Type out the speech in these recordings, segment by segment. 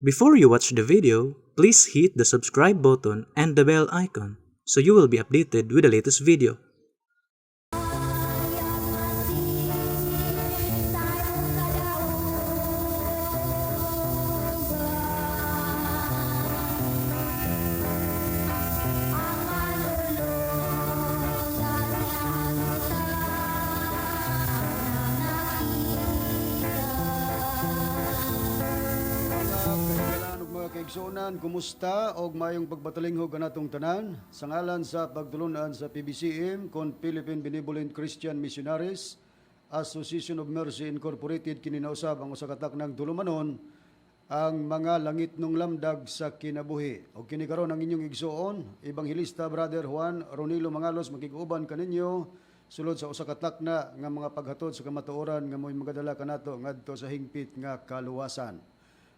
Before you watch the video, please hit the subscribe button and the bell icon so you will be updated with the latest video. Mga kahigalaan ug mga kaigsuonan, kumusta og maayong pagpatalinghog kanatong tanan sa ngalan sa pagtulunan sa PBCM kon Philippine Benevolent Christian Missionaries Association of Mercy Incorporated. Kini na usab ang usa ka taknang tulumanon, ang mga langitnong lamdag sa kinabuhi. Og kini karon ang inyong igsuon, Ebanghelista Brother Juan Ronilo Mangalos, makig-uban kaninyo sulod sa usa ka takna nga mga paghatod sa kamatuoran nga mo'y magadala kanato ngadto sa hingpit nga kaluwasan.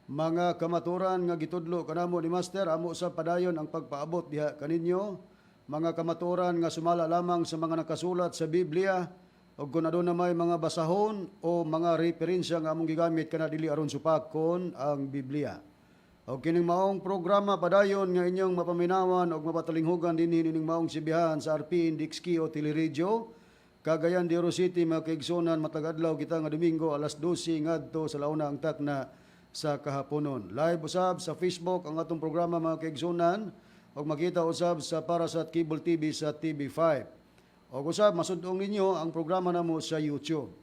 Mga kamatuoran nga gitudlo kanamo ni Master, amo sa padayon ang pagpaabot diha kaninyo, mga kamatuoran nga sumala lamang sa mga nakasulat sa Biblia. Ug kung aduna may mga basahon o mga referensya nga among gigamit, kana dili aron supakon ang Biblia. Og kining maong programa padayon nga inyong mapaminawan og mapatalinghugan dinhi nining maong sibihan sa RPN DXKO Teleradyo Cagayan de Oro City, mga kaigsunan, matag adlaw kita nga Domingo, alas 12 ngadto sa 1 ang takna sa kahaponon. Live usab sa Facebook ang atong programa, mga kaigsunan, ug makita usab sa Parasat Cable TV sa TV5. Ug usab masud-ong ninyo ang programa namo sa YouTube.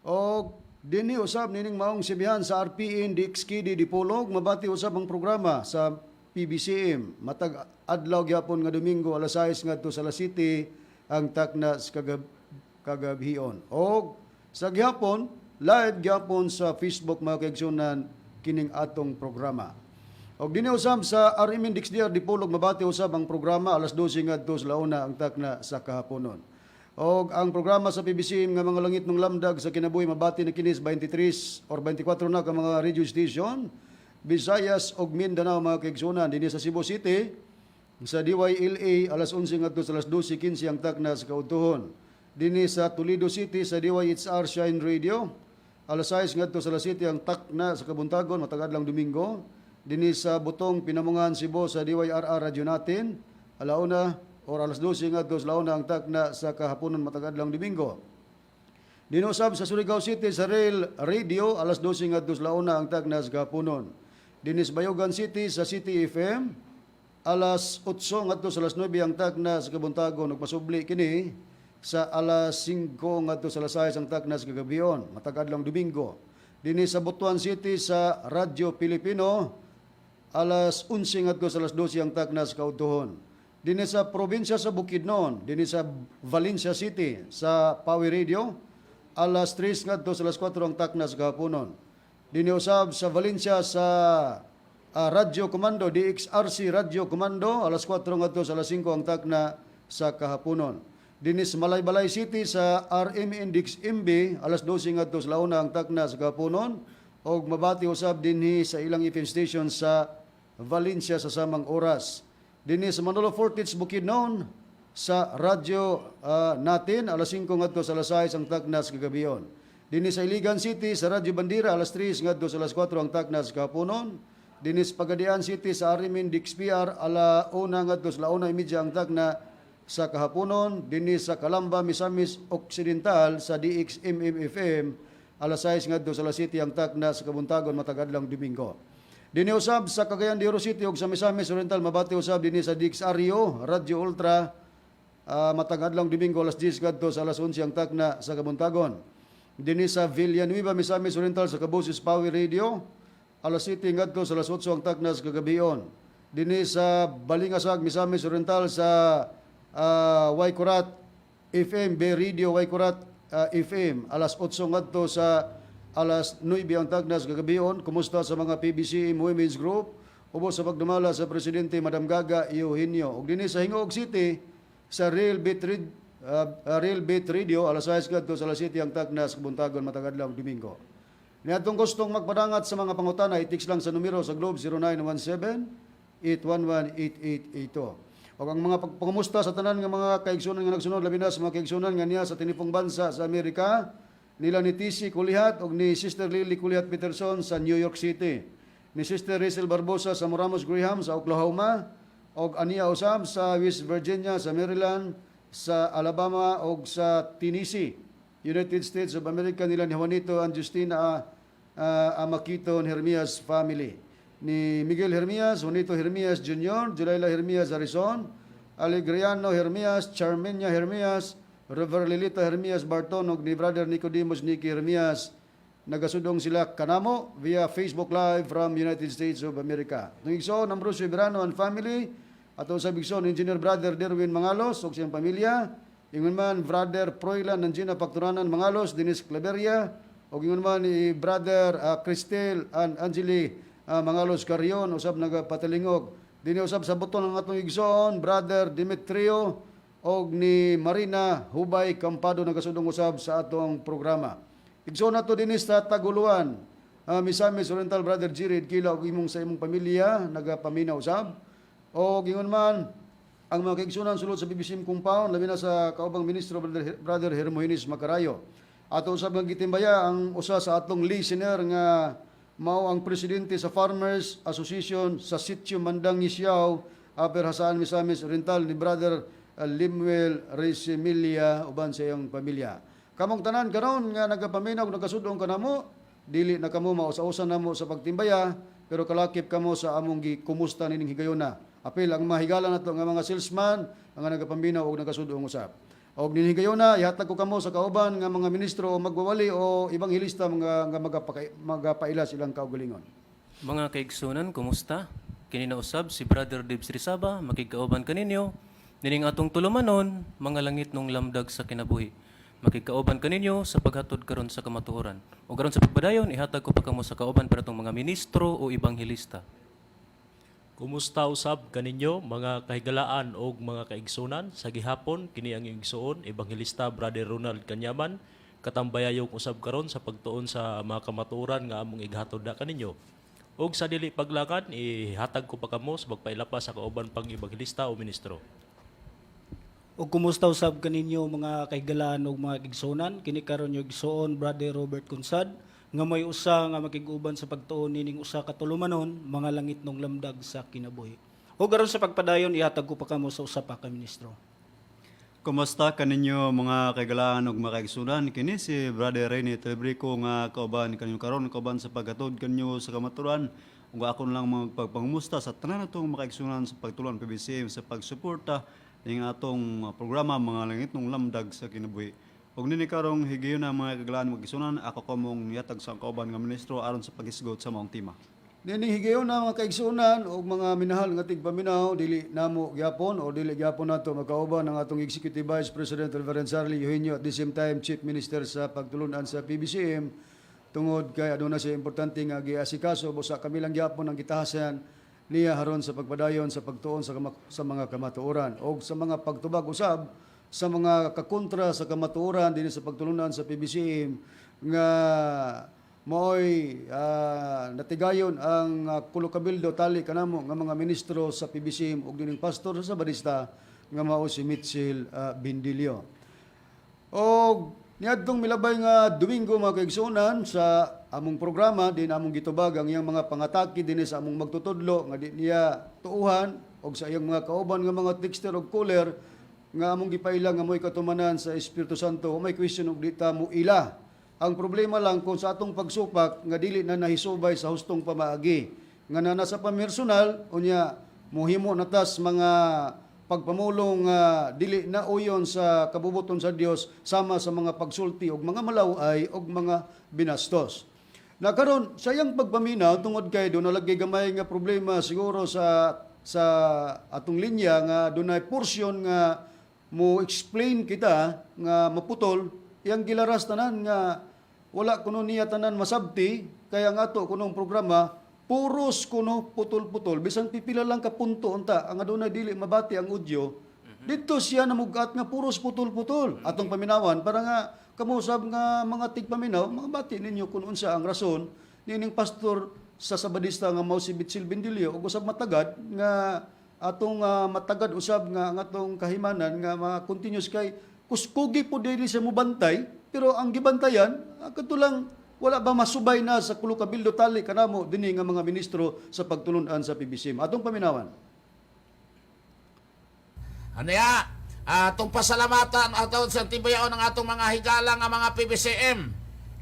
Og dinhi usab nining maong sibihan sa RPN DXKD Dipolog, mabati usab ang programa sa PBCM matag adlaw gyapon nga Domingo, alas 6 ngadto sa alas 7 ang takna sa kagabhion. Og sa gihapon, live gyapon sa Facebook, mga kaigsunan, kining atong programa. Og dinhi usab sa RMN DXDR Dipolog mabati usab ang programa alas 12 ngadto sa 1 ang takna sa kahaponon. Og ang programa sa PBCM nga mga langitnong lamdag sa kinabuhi mabati na kini sa 23 or 24 na ka mga radio station, Visayas ug Mindanao, mga kaigsunan. Dinhi sa Cebu City sa DYLA, alas 11 ngadto sa alas 12:15 ang takna sa kaudtuhon. Dinhi sa Toledo City sa DYHR Shine Radio, alas 6 ngadto sa alas 7 ang takna sa kabuntagon matag adlawng Domingo. Dinhi sa Butong, Pinamungahan, Cebu sa DYRR Radyo Natin, alauna or alas 12 ngadto sa 1 ang takna sa kahaponon matag adlawng Domingo. Dinhi usab sa Surigao City sa Rail Radio, alas 12 ngadto sa 1 ang takna sa kahaponon. Dinhi sa Bayugan City sa City FM, alas 8 ngadto sa alas 9 ang takna sa kabuntagon ug pasubli kini sa alas 5 ngadto sa alas 6 ang takna sa kagabion matag adlawng Domingo. Dinhi sa Butuan City sa Radyo Pilipino, alas 11 ngadto sa alas 12 ang takna sa kaudtuhon. Dinhi sa probinsya sa Bukidnon, dinhi sa Valencia City sa Power Radio, alas 3 ngadto sa alas 4 ang takna sa kahaponon. Dinhi usab sa Valencia sa Radyo Comando, DXRC Radyo Comando, alas 4 ngadto sa alas 5 ang takna sa kahaponon. Dinhi sa Malaybalay City sa RMN DXMB, alas 12 ngadto sa 1 ang takna sa kahaponon og mabati usab dinhi sa ilang FM station sa Valencia sa samang oras. Dinhi sa Manolo Fortich, Bukidnon sa radyo natin, alas 5 ngadto sa alas 6 ang takna sa kagabion. Dinhi sa Iligan City sa Radyo Bandera, alas 3 ngadto sa alas 4 ang takna sa kahaponon. Dinhi sa Pagadian City sa RMN DXPR, ala 1 ngadto sa 1:30 ang takna sa kahaponon. Dinhi sa Calamba, Misamis Occidental sa DXMM FM, alas 6 ngadto sa alas 7 ang takna sa kabuntagon matag adlawng Domingo. Dinhi usab sa Cagayan de Oro City ug sa Misamis Oriental mabati usab dinhi sa DXRio Radio Ultra matag adlawng Domingo, alas 10 ngadto sa alas 11 ang takna sa kabuntagon. Dinhi sa Villanueva, Misamis Oriental sa Kaboses Power Radio, alas 7 ngadto sa alas 8 ang takna sa kagabion. Dinhi sa Balingasag, Misamis Oriental sa Waikurat FM, B Radio Waikurat FM, alas 8 ngadto sa alas 9 ang tagna sa kagabion. Kumusta sa mga PBC Women's Group ubos sa pagdumala sa Presidente Madam Gaga Eugenio. Ug dinhi sa Gingoog City sa Real Beat Radio, alas 6 ngadto sa alas 7 ang tagna sa kabuntagon matag adlawng Domingo. Niadtong gustong magpadangat sa mga pangutana, i-text lang sa numero sa Globe, 0917 811 8882. O ang mga pagpangamusta sa tanan nga mga kaigsunan nga nagsunod, labi na sa mga kaigsunan nga niya sa tinipong bansa sa Amerika, nila ni TC Kulihat og ni Sister Lily Kulihat Peterson sa New York City. Ni Sister Rizel Barbosa sa Moramos Graham sa Oklahoma og aniya usab sa West Virginia, sa Maryland, sa Alabama og sa Tennessee, United States of America, nila ni Juanito and Justina Amaquiton Hermias family. Ni Miguel Hermias, Juanito Hermias Jr., Julayla Hermias Arizon, Alegriano Hermias, Charmenia Hermias, River Lilita Hermias Barton ug ni Brother Nicodemus Nicky Hermias, nagasudong sila kanamo via Facebook Live from United States of America. Tung igsoon Ambrosio Verano and family, ato sa igsoon Engineer Brother Derwin Mangalos ug siyang pamilya, ingon man Brother Froilan and Gina Pacturanan Mangalos, Dennis Claveria, ug ingon man ni Brother Cristel and Angeli Mangalos Carrion usab nagapatalingog. Dinhi usab sa buton ang atong igsoon Brother Demetrio og ni Marina Hubay Campado, nagasudong usab sa atong programa. Igsoon nato dinhi sa Taguluan, Misamis Oriental, Brother Jirid Kila og imong sa imong pamilya nagapaminaw usab. O ingon man ang mga kaigsunan sulod sa PBCM compound, labi na sa kaubang ministro Brother Hermogenes Macarayo. Ato usab nga gitimbaya ang usa sa atong listener nga mao ang presidente sa Farmers Association sa Sitio Mandang Isiao, Upper Jasaan, Misamis Oriental, ni Brother Limuel Resemilia uban sa iyang pamilya. Kamong tanan karon nga nagapaminaw, nagasudong kanamo, dili na kamo mausa-usa namo sa pagtimbaya, pero kalakip kamo sa among gikumusta nining higayona. Apil ang mahigala nato nga mga salesman nga nagapaminaw og nagasudong usab. Og nining higayona, ihatag ko kamo sa kauban nga mga ministro o magwawali o ebanghelista mga nga magapaila silang kaugalingon. Mga kaigsunan, kumusta? Kini na usab si Brother Dibs Rizaba, makigkauban kaninyo. Nining atong tulumanon, Mga Langitnong Lamdag sa Kinabuhi. Makigkauban kaninyo sa paghatod karon sa kamatuoran. O karon sa pagpadayon, ihatag ko pa kamo sa kauban para atong mga ministro o ebanghelista. Kumusta usab kaninyo, mga kahigalaan og mga kaigsunan? Sa gihapon, kini ang inyong igsuon, Ebanghelista Brother Ronald Kanyaman, katambayayong usab karon sa pagtuon sa mga kamatuoran nga among ighatod na kaninyo. Og sa dili paglakan, ihatag ko pa kamo sa pagpaila pa sa kauban pang ebanghelista o ministro. Ug kumusta usab kaninyo, mga kahigalaan ug mga kaigsunan? Kini karon yung igsuon Brother Robert Kunsad nga may usa nga makig-uban sa pagtuon nining usa ka tulumanon, Mga Langitnong Lamdag sa Kinabuhi. Ug aron sa pagpadayon, ihatag ko pa kamo sa usa pa ka ministro. Kumusta kaninyo, mga kaigalaan ug mga kaigsunan? Kini si Brother Rene Telebrico nga kauban kanyo karon, kauban sa paghatod kanyo sa kamaturan, ug akon lang magpagpangumusta sa tanan natong mga kaigsunan sa pagtulunan PBCM sa pagsuporta ning atong programa Mga Langitnong Lamdag sa Kinabuhi. Ug nini karong higayuna, mga kaigalaan, mga kaigsunan, ako kamong yatag sa kauban nga ministro aron sa paghisgot sa maong tema. Nining higayona, mga kaigsunan ug mga minahal nga tigpaminaw, dili namo gyapon o dili gyapon nato magkauban ang atong Executive Vice President Reverend Charlie Eugenio, at the same time Chief Minister sa pagtulunan sa PBCM, tungod kay aduna siya importante nga giasikaso. Busa kami lang gyapon ang gitahasan niya haron sa pagpadayon sa pagtuon sa mga kamatuoran og sa mga pagtubag usab sa mga kakontra sa kamatuoran dinhi sa pagtulunan sa PBCM nga maoy natigayon ang kulokabildo tali kanamo nga mga ministro sa PBCM ug dining pastor sa Sabadista nga mao si Mitchell Bindilio. Og niadtong milabay nga Domingo, mga kaigsuonan, sa among programa din among gitubag ang iyang mga pangatake dinhi sa among magtutudlo nga di niya tuuhan og sa iyang mga kauban nga mga texter og caller nga among gipaila nga mo'y katumanan sa Espiritu Santo. May question og di ta mo ila. Ang problema lang kung sa atong pagsupak nga dili na nahisubay sa hustong pamaagi nga na nasa pamersonal, unya muhimo na tas mga pagpamulong nga dili na uyon sa kabubuton sa Dios, sama sa mga pagsulti og mga malaway og mga binastos. Na karon sa iyang pagpaminaw, tungod kay doon nalagay gamay nga problema siguro sa atong linya nga dunay portion nga mo explain kita nga maputol, iyang gilaras tanan nga wala kuno niya tanan masabti, kaya nga ato kunong programa puros kuno putol-putol, bisan pipila lang ka punto unta ang adunay dili mabati ang audio dito. Siya namugat nga puros putol-putol atong paminawan para nga kamo usab nga mga tigpaminaw mga bati ninyo kung unsa ang rason nining pastor sa Sabadista nga mao si Bitsil Bindilio ug usab matagad nga atong matagad usab nga ang atong kahimanan nga ma continuous, kay kuskugi po dili siya mobantay, pero ang gibantayan kadto lang. Wala ba masubay na sa kulo kabildo tali kanamo dinhi nga mga ministro sa pagtulunan sa PBCM? Atong paminawan. Ano ya? Atong pasalamatan ato sa tibayaon ng atong mga higala nga mga PBCM.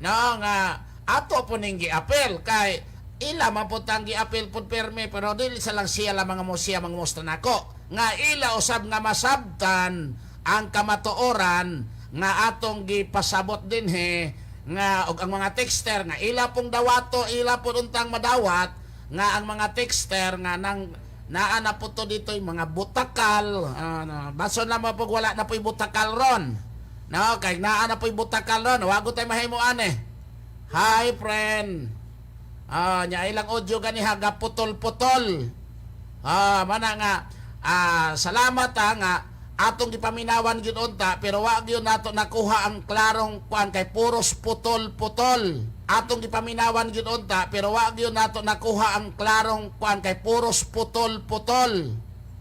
No nga ato po ning giapel kay ila man pud tang giapel pud perme, pero dili sa lang siya lang mga mo siya mangmusta nako nga ila usab nga masabtan ang kamatuoran nga atong gipasabot dinhi nga og ang mga texter nga ila pong dawato, ila pud untang madawat nga ang mga texter nga nang naa na po to dito yung mga butakal. Ano, baso na mo pag wala na po'y butakal ron, no, kay naa na po'y butakal ron, wago tayo mahimuan eh. Hi friend, nya ilang audio gani ha, putol-putol. Mana nga salamat ha, nga atong gipaminawan gyud unta, pero wa gyud nato nakuha ang klarong kuan kay puros putol-putol. Atong gipaminawan gyud unta, pero wa gyud nato nakuha ang klarong kuan kay puros putol-putol,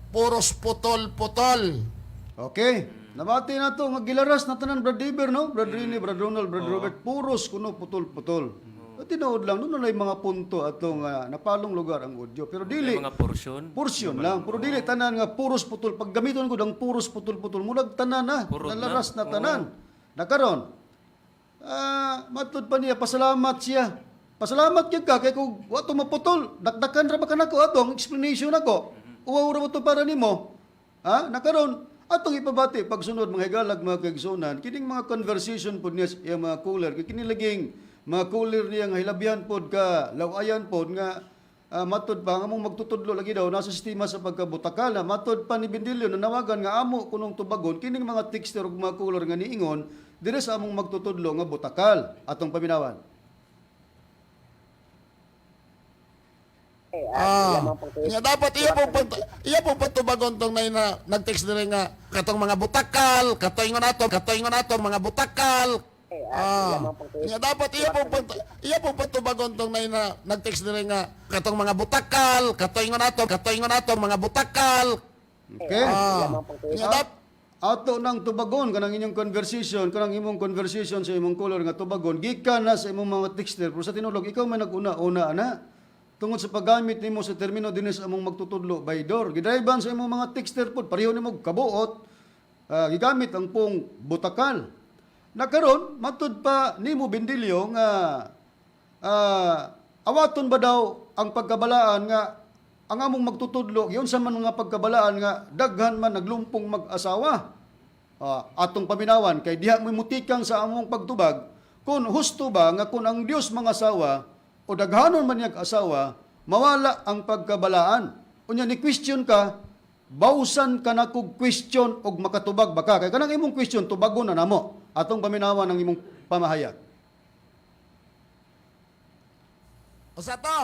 puros putol-putol. Okay. Nabati na to nga gilaras na tanan, Brad Dever, no? Brad Rini, Brad Ronald, Brad Robert, puros kuno putol-putol. At tinuod lang doon na mga punto atong napalong lugar ang audio. Pero dili May mga porsyon. Porsyon lang, pero dili tanan nga puros putol. Pag gamiton ko ang puros putol-putol, mulag tanan na, Purot na. nalaras na tanan. Nakaron. Matud pa niya, pasalamat siya. Pasalamat gyud ka kay kung wa to maputol, dakdakan ra ba kanako ato ang explanation nako. Uwaw ra ba to para nimo? Ha? Nakaron atong ipabati pagsunod, mga higalag, mga kaigsunan, kining mga conversation pod niya sa iyang mga cooler, kay kini laging mga cooler niya nga hilabihan pod ka lawayan pod nga matud pa nga among magtutudlo lagi daw nasa sistema sa pagkabutakala. Matud pa ni Bendilio, nanawagan nga amo kunong tubagon kining mga texter ug mga caller nga niingon dire sa among magtutudlo nga butakal. Atong paminawan. Nga dapat iya po patubagon tong na nag-text dire nga katong mga butakal, katoy nato mga butakal. Nga dapat iya po patubagon tong na nag-text dire nga katong mga butakal, katoy nato mga butakal. Okay. Nga dapat Ato nang tubagon kanang inyong conversation, kanang imong conversation sa imong caller nga tubagon gikan na sa imong mga texter, pero sa tinulog ikaw man naguna-una ana tungod sa paggamit nimo sa termino dinis among magtutudlo baydor. Gidriban sa imong mga texter pod pareho nimo kabuot, gigamit ang pong butakal. Nakaron matud pa nimo, Bendilio, nga awaton ba daw ang pagkabalaan nga ang among magtutudlo yun sa man nga pagkabalaan nga daghan man naglumpong mag-asawa. Atong paminawan kay diha mo mutikang sa among pagtubag kung husto ba nga kung ang Dios mga asawa o daghanon man niyag asawa, mawala ang pagkabalaan. Unya ni question ka, bawsan ka na kog question og makatubag ba ka, kay kanang imong question tubagon na namo. Atong paminawan ang imong pamahayag. Usa to,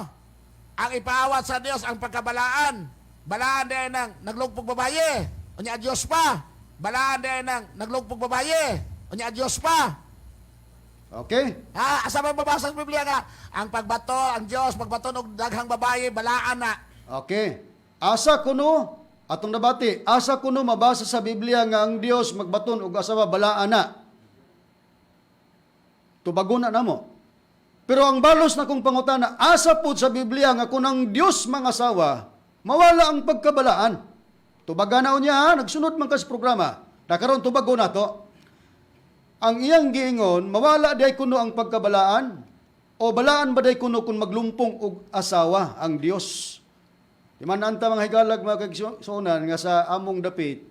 ang ipaawat sa Dios ang pagkabalaan. Balaan din ng naglugpog babaye. Unya Dios pa. Balaan din ng naglugpog babaye. Unya Dios pa. Okay. Ha, asa man mabasa sa Biblia nga ang pagbato ang Dios magbato og daghang babaye, balaan na? Okay. Asa kuno atong nabati, asa kuno mabasa sa Biblia nga ang Dios magbaton og asawa, balaan na? Tubagon na namo. Pero ang balos na kong pangutana, asa pud sa Biblia nga kung ang Dios mangasawa, mawala ang pagkabalaan? Tubaga na unya, ha? Nagsunod man ka sa programa. Nakaron tubago na to. Ang iyang giingon, mawala day kuno ang pagkabalaan o balaan ba day kuno kung maglumpong og asawa ang Dios? Di man anta, mga higalag, mga kaigsuonan, nga sa among dapit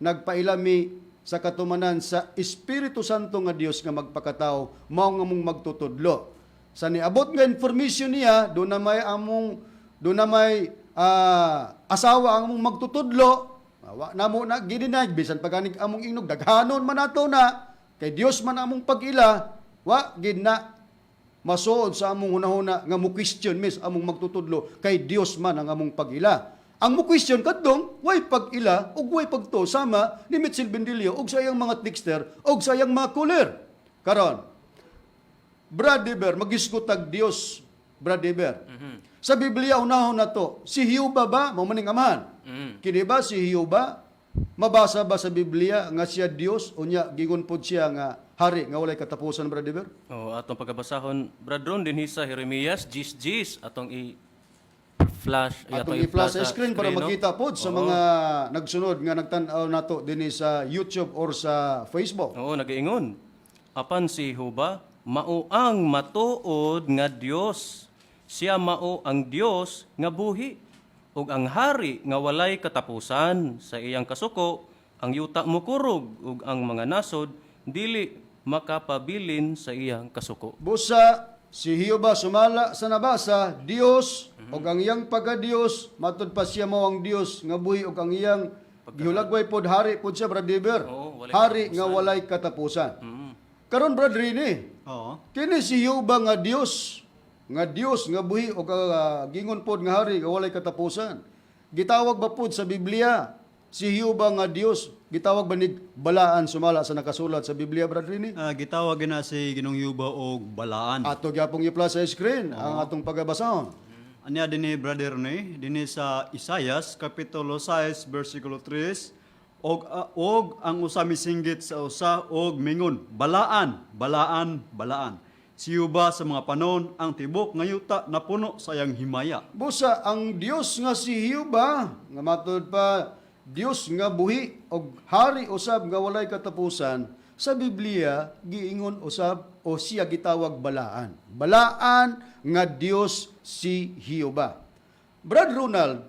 nagpailami sa katumanan sa Espiritu Santo nga Dios nga magpakatao mao nga among magtutudlo. Sa niabot nga information niya, doon na may asawa ang among magtutudlo, wa namo na gidinay bisan paganig among ingnog daghanon man ato na kay Dios man among pag-ila, wa gid na masuod sa among hunahuna nga mo question mis among magtutudlo kay Dios man ang among pag-ila. Ang mo question kadtong way pag-ila ug way pagtuo sama ni Mitchell Bendilio ug sa iyang mga texter ug sa iyang mga caller. Karon, Brad Dever, magisgot tag Dios, Brad Dever. Sa Biblia unahon na to, si Hiuba ba mao maning amahan? Kini ba si Hiuba, mabasa ba sa Biblia nga siya Dios, unya gingon pod siya nga hari nga walay katapusan, Brother Dever? Oh, atong pagkabasahon, Brad Ron, dinhi sa Jeremias, jis jis, atong i-flash, ay, Atong i-flash sa screen para no? makita pod sa mga nagsunod nga nagtan-aw nato dinhi sa YouTube or sa Facebook. Oo, nagaingon. Apan si Jehova, mao ang matuod nga Dios. Siya mao ang Dios nga buhi ug ang hari nga walay katapusan. Sa iyang kasuko ang yuta mokurog ug ang mga nasod dili makapabilin sa iyang kasuko. Busa si Jehova, sumala sa nabasa, Dios ug ang iyang pagka-Dios, matud pa siya mao ang Dios nga buhi ug ang iyang gihulagway pod, hari pod siya, Brad Dever. Oo, walay. Hari nga walay katapusan. Karon, Brad Rini, kini si Jehova nga Dios nga buhi ug gingon pod nga hari nga walay katapusan. Gitawag ba pod sa Biblia si Jehova nga Dios? Gitawag ba nig balaan sumala sa nakasulat sa Biblia, Brad Rini? Gitawag na si Ginoong Yuba og balaan. Ato gyapong i-plus sa screen ang atong pagabasahon. Anya dinhi, Brother Rene, dinhi sa Isayas kapitulo 6 bersikulo 3, og ang usa misinggit sa usa og mingon, "Balaan, balaan, balaan si Yuba sa mga panon ang tibok nga yuta napuno sa iyang himaya." Busa ang Dios nga si Jehova nga matud pa Dios nga buhi og hari usab nga walay katapusan, sa Biblia giingon usab o siya gitawag balaan. Balaan nga Dios si Jehova. Brad Ronald,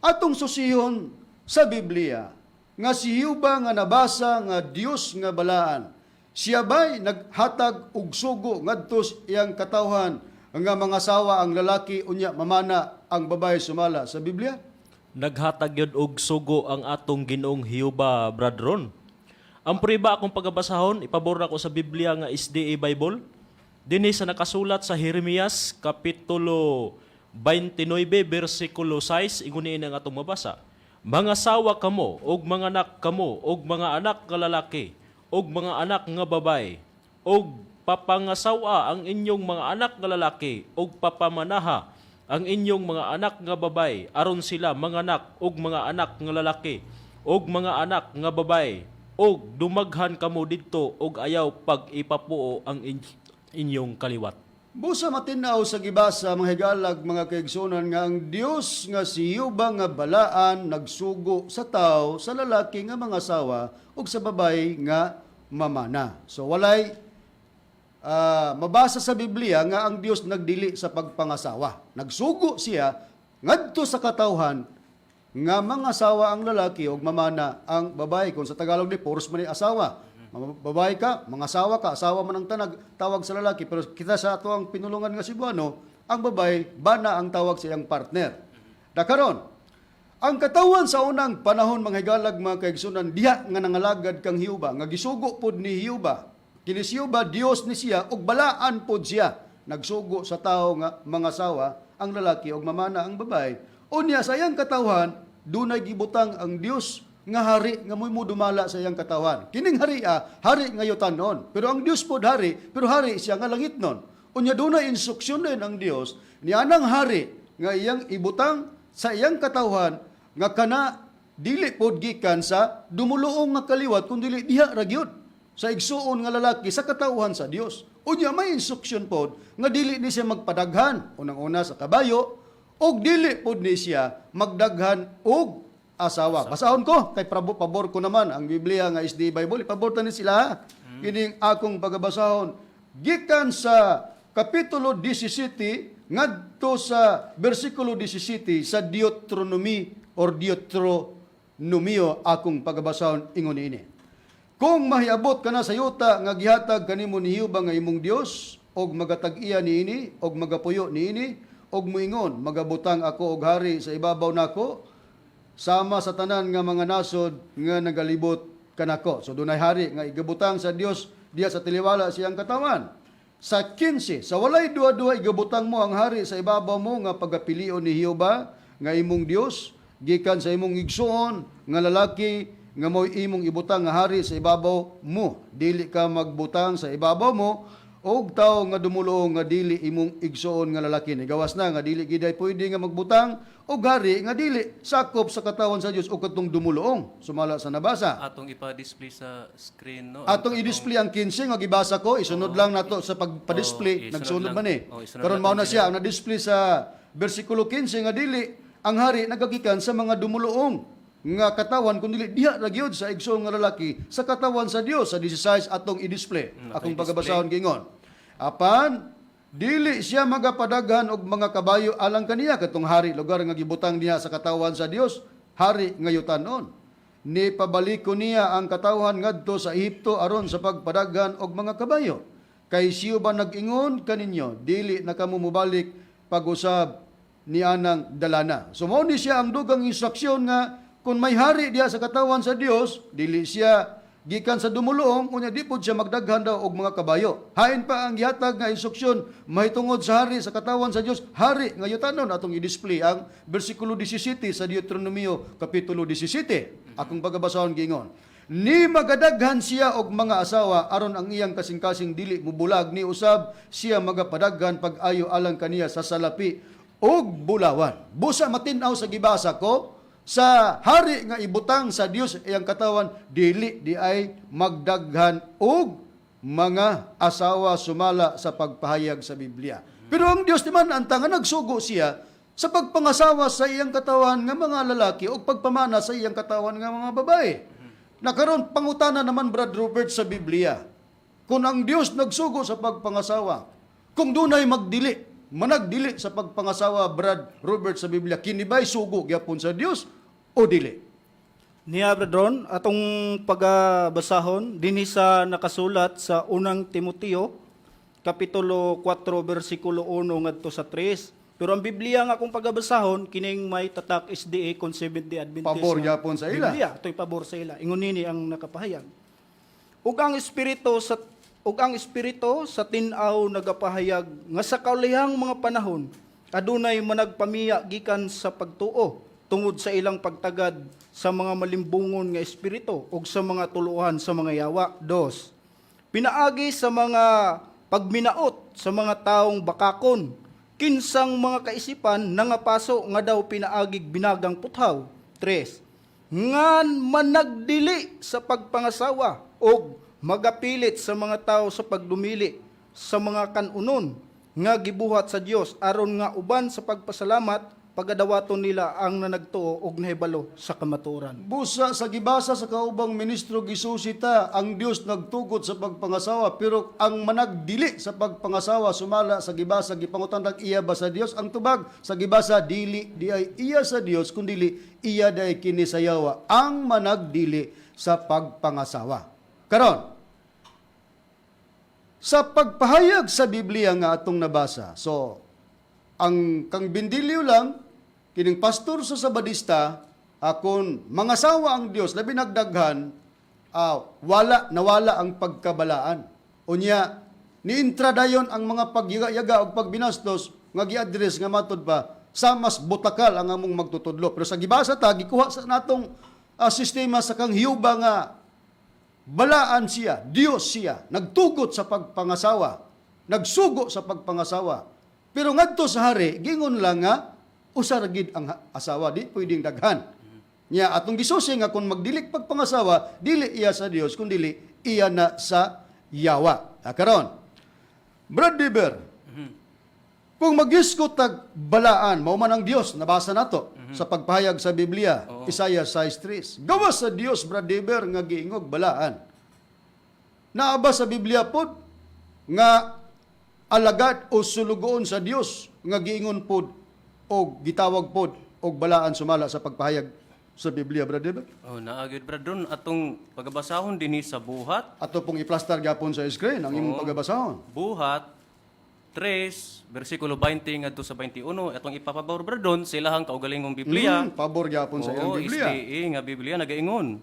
atong susihon sa Biblia nga si Jehova nga nabasa nga Dios nga balaan, siya ba'y naghatag og sugo ngadto sa iyang katawhan nga mangasawa ang lalaki unya mamana ang babae sumala sa Biblia? Naghatag yun og sugo ang atong Ginoong Hiuba, Brad Ron. Ang priba akong pagabasahon, ipabor ako sa Biblia nga SDA Bible. Dinhi sa nakasulat sa Jeremias kapitulo 29 bersikulo 6, inguniin ang atong mabasa. "Mangasawa kamo og manganak kamo og mga anak nga lalaki og mga anak nga babae og papangasawa ang inyong mga anak nga lalaki og papamanaha ang inyong mga anak nga babae aron sila manganak og mga anak nga lalaki og mga anak nga babae og dumaghan kamo didto og ayaw pag ipapuo ang inyong kaliwat." Busa matinaw sa gibasa, mga higalag, mga kaigsunan, nga ang Dios nga si Jehova nga balaan nagsugo sa tao, sa lalaki nga mangasawa ug sa babae nga mamana. So walay mabasa sa Biblia nga ang Dios nagdili sa pagpangasawa. Nagsugo siya ngadto sa katawhan nga mangasawa ang lalaki ug mamana ang babae. Kung sa Tagalog ni puros man ni asawa. Babae ka, mangasawa ka, asawa man ang tanag, tawag sa lalaki. Pero kita sa ato ang pinulungan nga Cebuano, ang babae, bana ang tawag sa iyang partner. Dakaron, ang katawan sa unang panahon, mga higalag, mga kaigsunan, diha nga nangalagad kang Hiuba, nga gisugo pod ni Hiuba. Kini si Hiuba, Dios ni siya ug balaan pod siya. Nagsugo sa tao nga mangasawa ang lalaki ug mamana ang babae. Unya sa iyang katawhan, dunay gibutang ang Dios nga hari nga mo'y dumala sa iyang katawan. Kining hari hari nga yutanon. Pero ang Dios pod hari, pero hari siya nga langit nun. Unya dunay instruksyon din ang Dios ni anang hari nga iyang ibutang sa iyang katawhan nga kana dili pod gikan sa dumuluong nga kaliwat kun dili diha ra gyud sa igsuon nga lalaki sa katawhan sa Dios. Unya may instruksyon pod nga dili ni siya magpadaghan unang-una sa kabayo ug dili pod ni siya magdaghan og asawa. Basahon ko kay pabor ko naman ang Biblia nga SDA Bible. Ipabor ta ni sila, ha. Kining akong pagabasahon gikan sa kapitulo 17 ngadto sa bersikulo 17 sa Deuteronomy or Deuteronomio akong pagabasahon, ingon niini. "Kung mahiabot ka na sa yuta nga gihatag kanimo ni Jehova nga imong Dios og magatag-iya niini og magapuyo niini og moingon, 'Magabutang ako og hari sa ibabaw nako sama sa tanan nga mga nasod nga nagalibot kanako." So dunay hari nga igabutang sa Dios diha sa taliwala siyang katawan. Sa 15, "Sa walay duha-duha igabutang mo ang hari sa ibabaw mo nga pagapilion ni Jehova nga imong Dios gikan sa imong igsuon nga lalaki nga mo'y imong ibutang nga hari sa ibabaw mo. Dili ka magbutang sa ibabaw mo Og tawo nga dumuluong nga dili imong igsuon nga lalaki. Nigawas na nga dili giday pwede nga magbutang og hari nga dili sakop sa katawan sa Dios o katong dumuluong sumala sa nabasa. Atong ipa-display sa screen, no? Ang Atong i-display ang 15 nga gibasa ko, isunod lang nato sa pagpa-display, Oo, isunod nagsunod lang. man eh. Oo, isunod Karon natin mao na din. siya ang na-display sa bersikulo 15 nga dili ang hari nagagikan sa mga dumuluong nga katawan kun dili diha ra gyud sa igsoon nga lalaki sa katawan sa Dios sa 16 atong i-display. Akong naka-i-display. pagabasahon gingon. Apan dili siya magapadaghan og mga kabayo alang kaniya katong hari lugar nga gibutang niya sa katawan sa Dios, hari nga yutanon. Ni pabaliko niya ang katawhan ngadto sa Ehipto aron sa pagpadaghan og mga kabayo. Kay siyo ba nag-ingon kaninyo, dili na kamo mobalik pag-usab ni anang dalana. So mao ni siya ang dugang instruksyon nga kung may hari diha sa katawan sa Dios, dili siya gikan sa dumuluong, unya di pod siya magdaghan daw og mga kabayo. Hain pa ang gihatag nga instruksyon mahitungod sa hari sa katawan sa Dios, hari nga yutanon atong i-display ang bersikulo 17 sa Deuteronomio kapitulo 17. Akong pagabasahon giingon. Ni magadaghan siya og mga asawa aron ang iyang kasing-kasing dili mubulag ni usab siya magapadaghan pag-ayo alang kaniya sa salapi og bulawan. Busa matin-aw sa gibasa ko sa hari nga ibutang sa Dios iyang katawan dili di ay magdaghan og mga asawa sumala sa pagpahayag sa Biblia. Pero ang Dios naman ang tanga nagsugo siya sa pagpangasawa sa iyang katawan nga mga lalaki o pagpamana sa iyang katawan nga mga babae. Nakaron pangutana naman, Brad Robert, sa Biblia. Kung ang Dios nagsugo sa pagpangasawa, kung dunay magdili, managdili sa pagpangasawa, Brad Robert, sa Biblia, kini ba'y sugo gyapon sa Dios o dili? Niya, Brad Ron, atong pagabasahon dinhi sa nakasulat sa Unang Timoteo kapitulo 4 bersikulo 1 ngadto sa 3. Pero ang Biblia nga akong pagabasahon kining may tatak SDA kon Seventh-day Adventist Pabor nga gyapon sa ila. Biblia, ito'y pabor sa ila. Ingon nini ang nakapahayag. Ug ang espiritu sa tin-aw nagapahayag nga sa kaulihang mga panahon adunay managpamiya gikan sa pagtuo tungod sa ilang pagtagad sa mga malimbungon nga espiritu ug sa mga tuluhan sa mga yawa. Dos. Pinaagi sa mga pagminaot sa mga taong bakakon, kinsang mga kaisipan nangapaso nga daw pinaagig binagang puthaw. Tres. Ngan managdili sa pagpangasawa og magapilit sa mga tao sa pagdumili sa mga kanunon nga gibuhat sa Dios aron nga uban sa pagpasalamat pagadawaton nila ang nanagtuo og nahibalo sa kamatuoran. Busa sa gibasa sa kaubang ministro gisusita ang Dios nagtugot sa pagpangasawa pero ang managdili sa pagpangasawa sumala sa gibasa gipangutan iya ba sa Dios ang tubag sa gibasa dili di ay iya sa Dios kundili iya day kini sa yawa ang managdili sa pagpangasawa. Karon sa pagpahayag sa Biblia nga atong nabasa. So, ang kang bindilyo lang, kining pastor sa Sabadista, akon mangasawa ang Dios labi nagdaghan, wala nawala ang pagkabalaan. Unya, niintra dayon ang mga pagyaga og pagbinastos nga gi-address nga matud pa sa mas butakal ang among magtutudlo. Pero sa gibasa ta gikuha sa natong sistema sa kang hiyuba nga balaan siya, Dios siya, nagtugot sa pagpangasawa, nagsugo sa pagpangasawa. Pero ngadto sa hari, gingon lang nga usa ra gid ang asawa, di pwedeng daghan. Nya atong gisusi nga kung magdilik pagpangasawa, dili iya sa Dios kun dili iya na sa yawa. Ah, karon. Brad Deber, kung magiskot tag balaan, mao man ang Dios, nabasa nato sa pagpahayag sa Biblia, Isaiah 6:3. Gawas sa Dios, Brad Deber, nga giingog balaan. Naa ba sa Biblia pod nga alagad o sulugoon sa Dios nga giingon pod o gitawag pod og balaan sumala sa pagpahayag sa Biblia, Brad Deber? Oh, naa gyud, Brad Ron, atong pagabasahon dinhi sa Buhat, Ato pong iplastar gyapon sa screen ang imong pagabasahon. Buhat 3 bersikulo 20 ngadto sa 21 atong ipapabor, Brad Ron, sa ilahang kaugalingong Biblia. Pabor gyapon sa ilang Oo, Biblia. SDA nga Biblia nagaingon.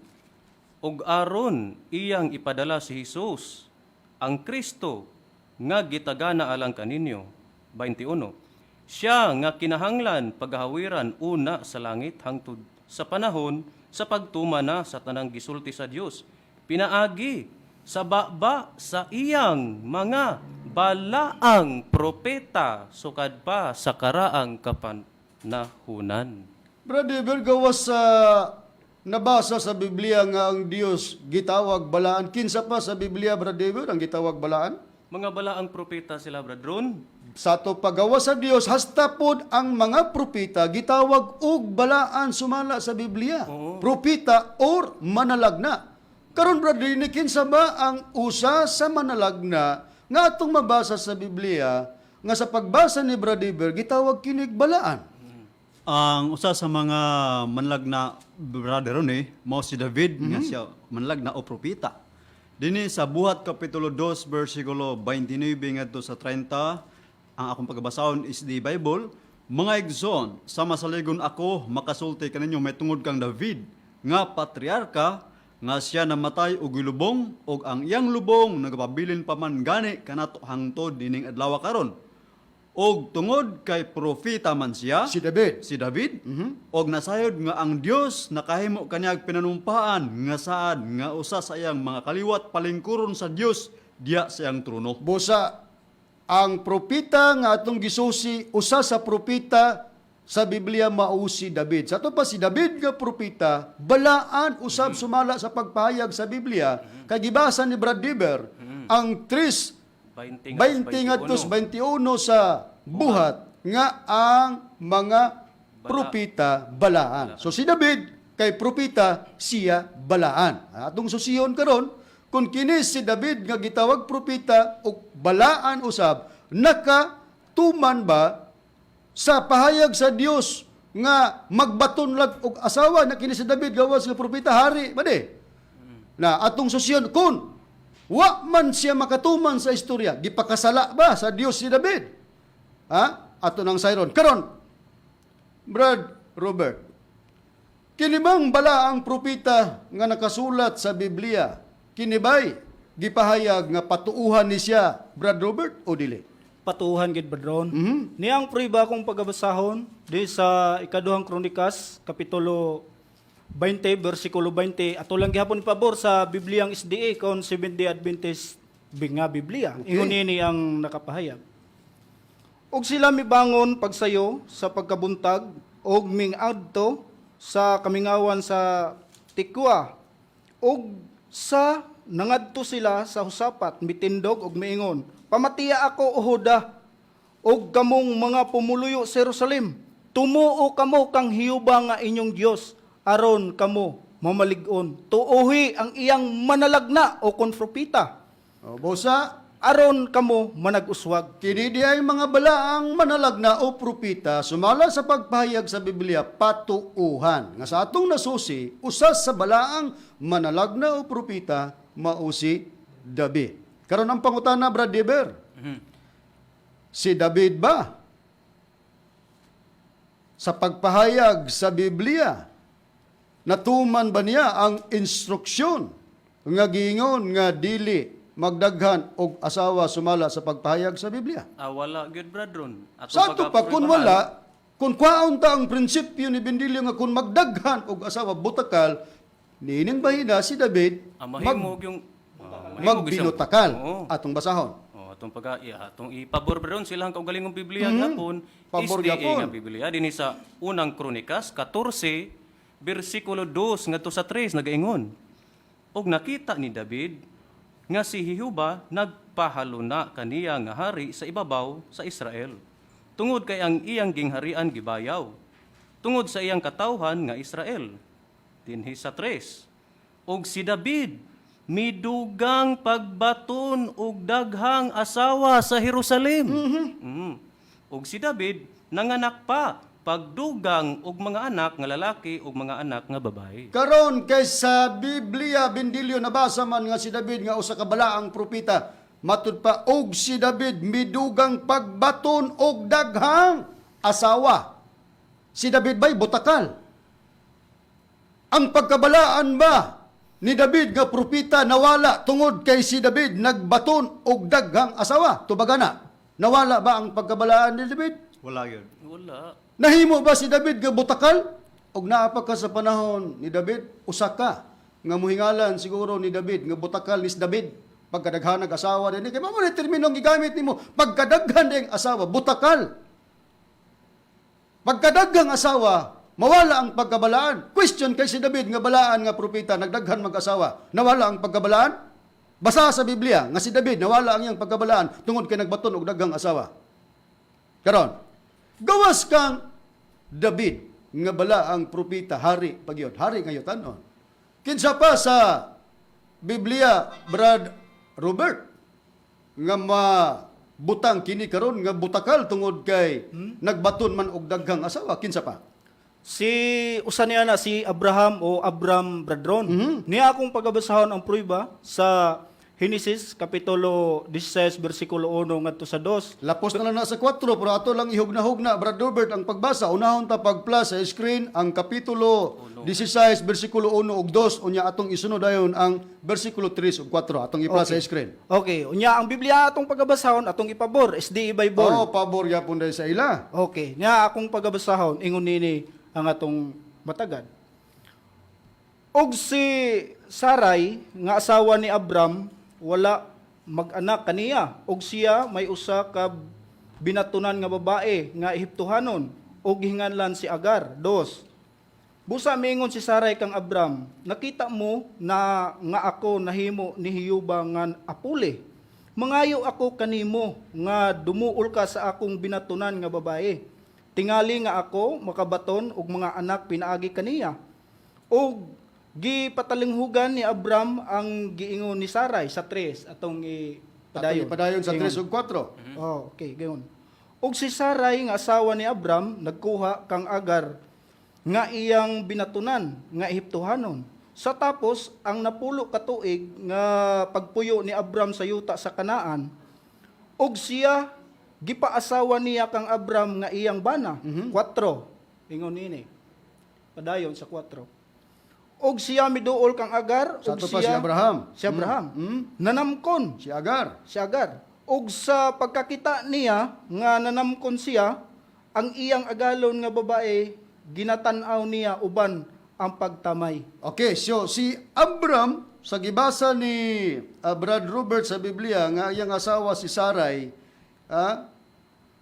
Og aron iyang ipadala si Hesus ang Kristo nga gitagana alang kaninyo. 21. Siya nga kinahanglan paghawiran una sa langit hangtod sa panahon sa pagtuma na sa tanang gisulti sa Dios. Pinaagi sa baba sa iyang mga Balaang propeta sukad pa sa karaang kapanahunan. Brother, gawas sa nabasa sa Biblia nga ang Dios gitawag balaan. Kinsa pa sa Biblia, Brother, ang gitawag balaan? Mga balaang propeta sila, Brad Ron. Sa ato pagawas sa Dios, hasta pod ang mga propeta gitawag og balaan sumala sa Biblia. Propeta or manalagna. Karon, brother, ni kinsa ba ang usa sa manalagna nga atong mabasa sa Biblia nga sa pagbasa ni Brother Ber, gitawag kinig balaan? Ang usa sa mga manlagna, Brother Ronnie, mao si David nga siya manlagna o propeta. Dinhi sa Buhat kapitulo 2 bersikulo 29 ngadto sa 30, ang akong pagbasahon is the Bible. "Mga igsoon, sa masaligon ako makasulti kaninyo may tungod kang David nga patriarka, nga siya namatay og gilubong og ang iyang lubong nagapabilin pa man gani kanato hangtod nining adlaw karon. Og tungod kay propeta man siya," Si David. Si David, "og nasayod nga ang Dios nakahimo kanyag pinanumpaan nga saad nga usa sa iyang mga kaliwat palingkuron sa Dios diya sa iyang trono." Busa ang propeta nga atong gisusi, usa sa propeta sa Biblia mao si David. Sa ato pa si David nga propeta, balaan usab sumala sa pagpahayag sa Biblia, kay gibasa ni Brad Diber ang 3 20 20 ngadto sa 21 sa Buhat nga ang mga propeta balaan. So si David kay propeta siya balaan. Atong susiyon karon kung kini si David nga gitawag propeta o balaan usab, nakatuman ba sa pahayag sa Dios nga magbaton lag og asawa na kini si David gawas nga propeta, hari ba di? Na atong susyon kung wa man siya makatuman sa istorya, gipakasala ba sa Dios si David? Ha? Ato nang sayron. Karon, Brad Robert, kini bang bala ang propeta nga nakasulat sa Biblia, kini bay gipahayag nga patuuhan ni siya, Brad Robert, o dili? Patuhan gid, Brad Ron. Niyang prueba akong pagabasahon di sa Ikaduhang Kronikas kapitulo 20 bersikulo 20. Ato lang gihapon pabor sa Bibliang SDA kon Seventh-day Adventist nga Biblia. Ingon nini ang nakapahayag. "Og sila mibangon pagsayo sa pagkabuntag og mingadto sa kamingawan sa Tikwa. Og sa nangadto sila sa Husapat, mitindog og miingon, 'Pamatiya ako, o Huda, og kamong mga pumuluyo sa Jerusalem. Tumuo kamo kang Hiyuba nga inyong Dios aron kamo mamalig-on. Tuohi ang iyang manalagna o konpropita O, busa, aron kamo manag-uswag.'" Kini di ay mga balaang manalagna o propeta sumala sa pagpahayag sa Biblia patuuhan. Nga sa atong nasusi, usa sa balaang manalagna o propeta mao si David. Karon ang pangutana, Brad Deber. Si David ba sa pagpahayag sa Biblia, natuman ba niya ang instruksyon nga giingon nga dili magdaghan og asawa sumala sa pagpahayag sa Biblia? Ah, wala gyud, Brad Ron. Atong Sa ato pa, kung pagaprobahan, wala, kung kwaon ta ang prinsipyo ni Bendilio nga kung magdaghan og asawa butakal, niining bahina si David Ah, mahimog yung mahimog isang- magbinutakal. Oo. Atong basahon. Oh, atong pagka iya, atong ipabor ba ron silang kaugalingong Biblia gyapon. Pabor SDA gyapon. nga Biblia dinhi sa Unang Kronikas 14 bersikulo 2 ngadto sa 3 nagaingon. "Og nakita ni David nga si Jehova nagpahaluna kaniya nga hari sa ibabaw sa Israel. Tungod kay ang iyang gingharian gibayaw. Tungod sa iyang katawhan nga Israel." Dinhi sa 3. "Og si David midugang pagbaton og daghang asawa sa Jerusalem." "Og si David nanganak pa pagdugang og mga anak nga lalaki ug mga anak nga babae." Karon kay sa Biblia, Bendilio, nabasa man nga si David nga usa ka balaang propeta, matud pa og si David midugang pagbaton og daghang asawa. Si David ba'y butakal? Ang pagkabalaan ba ni David nga propeta nawala tungod kay si David nagbaton og daghang asawa? Tubagana. Nawala ba ang pagkabalaan ni David? Wala gyud. Wala. Nahimo ba si David nga butakal? Og naa pa ka sa panahon ni David, usa ka nga muhingalan siguro ni David nga butakal ni si David. Pagkadaghan ng asawa din kay mao ni terminong gigamit nimo, pagkadaghan ding asawa butakal. Pagkadaghang asawa, mawala ang pagkabalaan. Question kay si David nga balaan nga propeta, nagdaghan mag-asawa, nawala ang pagkabalaan? Basa sa Biblia nga si David nawala ang iyang pagkabalaan tungod kay nagbaton og daghang asawa. Karon, gawas kang David nga balaang propeta, hari pagyud, hari ngayon tanon. Kinsa pa sa Biblia, Brad Robert, nga mabutang kini karon nga butakal tungod kay nagbaton man og daghang asawa, kinsa pa? Si usa niya na si Abraham o Abram Bradron. Niya akong pagabasahon ang prueba sa Henesis kapitulo 16 bersikulo 1 ngadto sa 2. Lapos na lang na sa 4 pero ato lang ihugna-hugna, Brad Robert, ang pagbasa. Unahon ta pag-plus sa screen ang kapitulo 16 bersikulo 1 ug 2, unya atong isunod dayon ang bersikulo 3 ug 4 atong i-plus sa screen. Okay, unya ang Biblia atong pagabasahon atong ipabor SDE Bible. Oh, pabor yapon dahil sa ila. Okay, niya akong pagabasahon ingon nini ang atong matagad. Og si Sarai nga asawa ni Abram wala mag-anak kaniya og siya may usa ka binatunan nga babae nga Ehiptohanon og gihinganlan si Agar. Dos. Busa miingon si Sarai kang Abram, nakita mo na nga ako nahimo ni Hiyuba nga apuli. Mangayo ako kanimo nga dumuol ka sa akong binatunan nga babae. Tingali nga ako makabaton og mga anak pinaagi kaniya. Og gipatalinghugan ni Abram ang giingon ni Sarai sa tres atong Padayon, ipadayon. padayon sa 3 ug 4. Oh, okay, gayon. Og si Sarai nga asawa ni Abram nagkuha kang Agar nga iyang binatunan nga Ehiptohanon. Sa tapos ang napulo ka tuig nga pagpuyo ni Abram sa yuta sa Kanaan, og siya gipaasawa niya kang Abram nga iyang bana. Kwatro. Ingon nini. Padayon sa kwatro. Og siya miduol kang Agar, Sa og ato pa si Abraham. Si Abraham. Nanamkon Si Agar. si Agar. Og sa pagkakita niya nga nanamkon siya, ang iyang agalon nga babae ginatan-aw niya uban ang pagtamay. Okay, so si Abram sa gibasa ni Brad Robert sa Biblia nga iyang asawa si Sarai,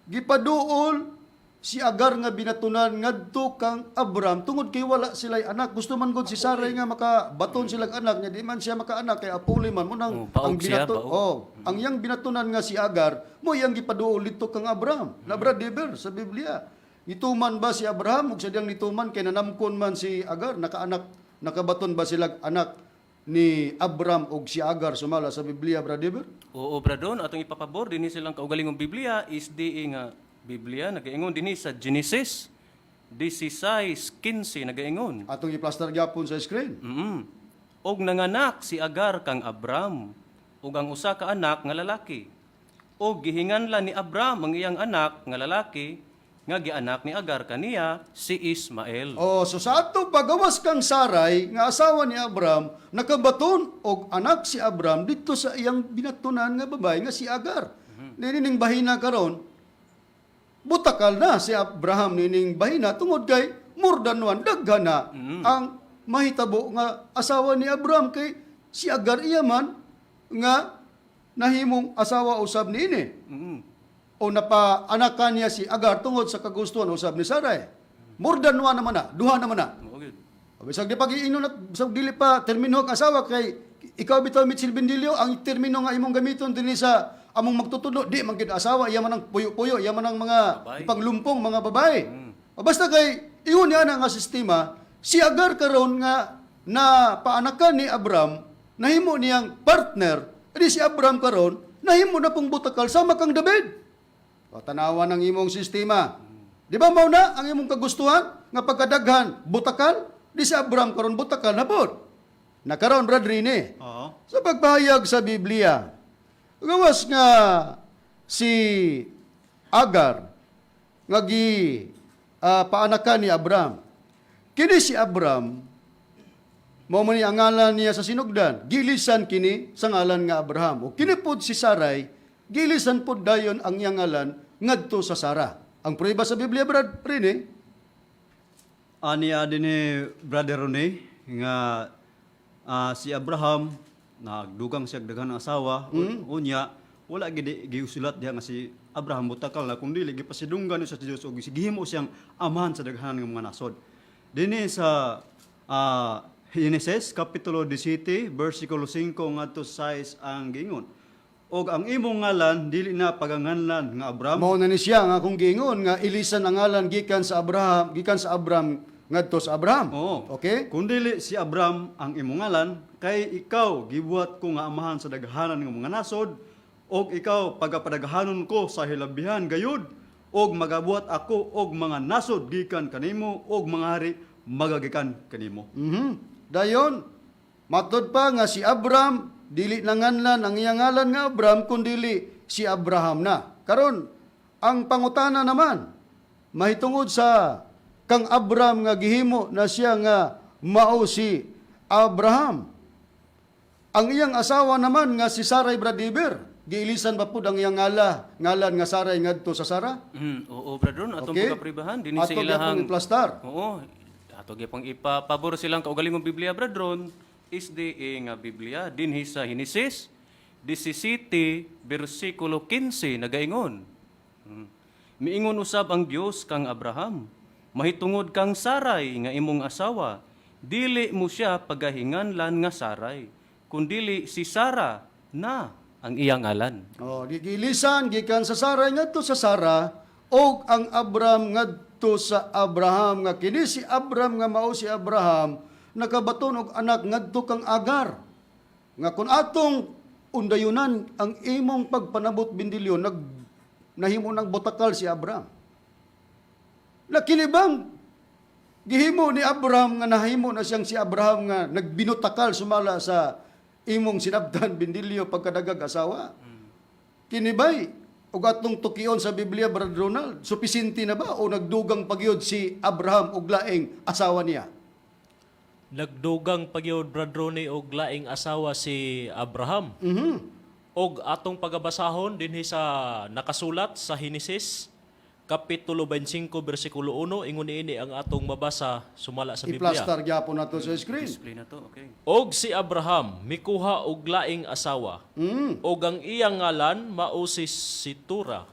gipaduol si Agar nga binatunan ngadto kang Abram tungod kay wala sila'y anak. Gusto man gud si Sarai nga makabaton silang anak niya, di man siya makaanak kay apuli man mo nang Oh, paog siya, paog. Oh, ang iyang binatunan nga si Agar mo iyang gipaduol didto kang Abram. Na Brad Deber sa Biblia. Nituman ba si Abraham ug sa diyang nituman kay nanamkon man si Agar, nakaanak nakabaton ba sila anak ni Abram ug si Agar sumala sa Biblia, Brad Deber? Oo, bradon, atong ipapabor dinhi silang kaugalingong Biblia is di nga Biblia nagaingon dinhi sa Genesis 16:15 nagaingon. Atong i-plaster gyapon sa screen. Og nanganak si Agar kang Abram ug ang usa ka anak nga lalaki. Og gihinganlan ni Abram ang iyang anak nga lalaki nga gianak ni Agar kaniya si Ismael. Oh, so sa ato pagawas kang Sarai nga asawa ni Abram, nakabaton og anak si Abram didto sa iyang binatunan nga babae nga si Agar. Nining bahina karon, butakal na si Abraham nining bahina tungod kay more than one daghan na ang mahitabo nga asawa ni Abraham kay si Agar iya man nga nahimong asawa usab niini. O napaanakan niya si Agar tungod sa kagustuhan usab ni Sarai. More than one naman na, duha naman na. Mao gyud. Bisag di pag-iinon at bisag dili pa termino ang asawa kay ikaw bitaw Mitchell Bendilio ang termino nga imong gamiton dinhi sa among magtutudlo di man gid asawa, iya man ang puyo-puyo, iya man ang mga Babae. ipanglumpong mga babae. O basta kay ingon niya na nga sistema si Agar karon nga na paanakan ni Abram nahimo niyang partner, edi si Abram karon nahimo na pong butakal sama kang David. O, tanawan ang imong sistema. Di ba mao na ang imong kagustuhan nga pagkadaghan butakal? Di si Abraham karon butakal na pod. Nakaron Brad Rene. Oo. Sa pagpahayag sa Biblia, gawas nga si Agar nga gi paanakan ni Abraham. Kini si Abraham mao man ni ang ngalan niya sa sinugdan, gilisan kini sa ngalan nga Abraham. O kini pod si Sarai, gilisan pod dayon ang iyang ngalan ngadto sa Sara. Ang prueba sa Biblia, Brad Rene, Ani dinhi Brother Rene nga si Abraham Nagdugang siya daghan ng asawa. Unya wala gid giusulat diha nga si Abraham mutakal na, kung dili gipasidunggan niya sa Dios og gihimo siyang amahan sa daghan ng mga nasod. Dinhi sa Genesis kapitulo 17 versikulo 5 ngadto 6 ang giingon: "Og ang imong ngalan dili na paganganlan nga Abram." Mao na ni siya nga akong giingon nga ilisan ang ngalan gikan sa Abraham, gikan sa Abram ngadto sa Abraham. Oo. Okay? "Kung dili si Abram ang imong ngalan, kay ikaw gibuhat ko nga amahan sa daghanan ng mga nasod, og ikaw pagapadaghanon ko sa hilabihan gayud, og magabuhat ako og mga nasod gikan kanimo, og mga hari magagikan kanimo." Dayon, matod pa nga si Abram dili na nganlan ang iyang ngalan nga Abram kundili si Abraham na. Karon, ang pangutana naman mahitungod sa kang Abram nga gihimo na siya nga mao si Abraham. Ang iyang asawa naman nga si Sarai, Bradiber, giilisan ba pud ang iyang ngalan nga Sarai ngadto sa Sara? Oo, Brother Ron, atong pagapribahan dinhi sa Ato gyapon ilahang iplastar. Oo. Ato gyapon ipapabor silang kaugalingong Biblia, Brother Ron, SDA nga Biblia dinhi sa Henesis 17 bersikulo 15 nagaingon. "Miingon usab ang Dios kang Abraham, mahitungod kang Sarai nga imong asawa, dili mo siya pagahinganlan nga Sarai, kundili si Sara na ang iyang ngalan." Oh, gigilisan gikan sa Sarai ngadto sa Sara og ang Abram ngadto sa Abraham, nga kini si Abram nga mao si Abraham nakabaton og anak ngadto kang Agar. Nga kun atong undayunan ang imong pagpanabot, Bindilyo, nag nahimo ng botakal si Abraham. Na kini bang gihimo ni Abraham nga nahimo na siyang si Abraham nga nagbinutakal sumala sa imong sinabtan, Bindilyo, pagkadagag asawa? Kini bay og atong tukion sa Biblia, Brad Ronald, supisinte na ba o nagdugang pagyud si Abraham og laing asawa niya? Nagdugang pagyud, Brad Ronnie, og laing asawa si Abraham. Og atong pagabasahon dinhi sa nakasulat sa Henesis kapitulo 25 bersikulo 1, ingon niini ang atong mabasa sumala sa Biblia. I-plaster gyapon nato sa screen. Display na to, okay. "Og si Abraham mikuha og laing asawa. Og ang iyang ngalan mao si Situra."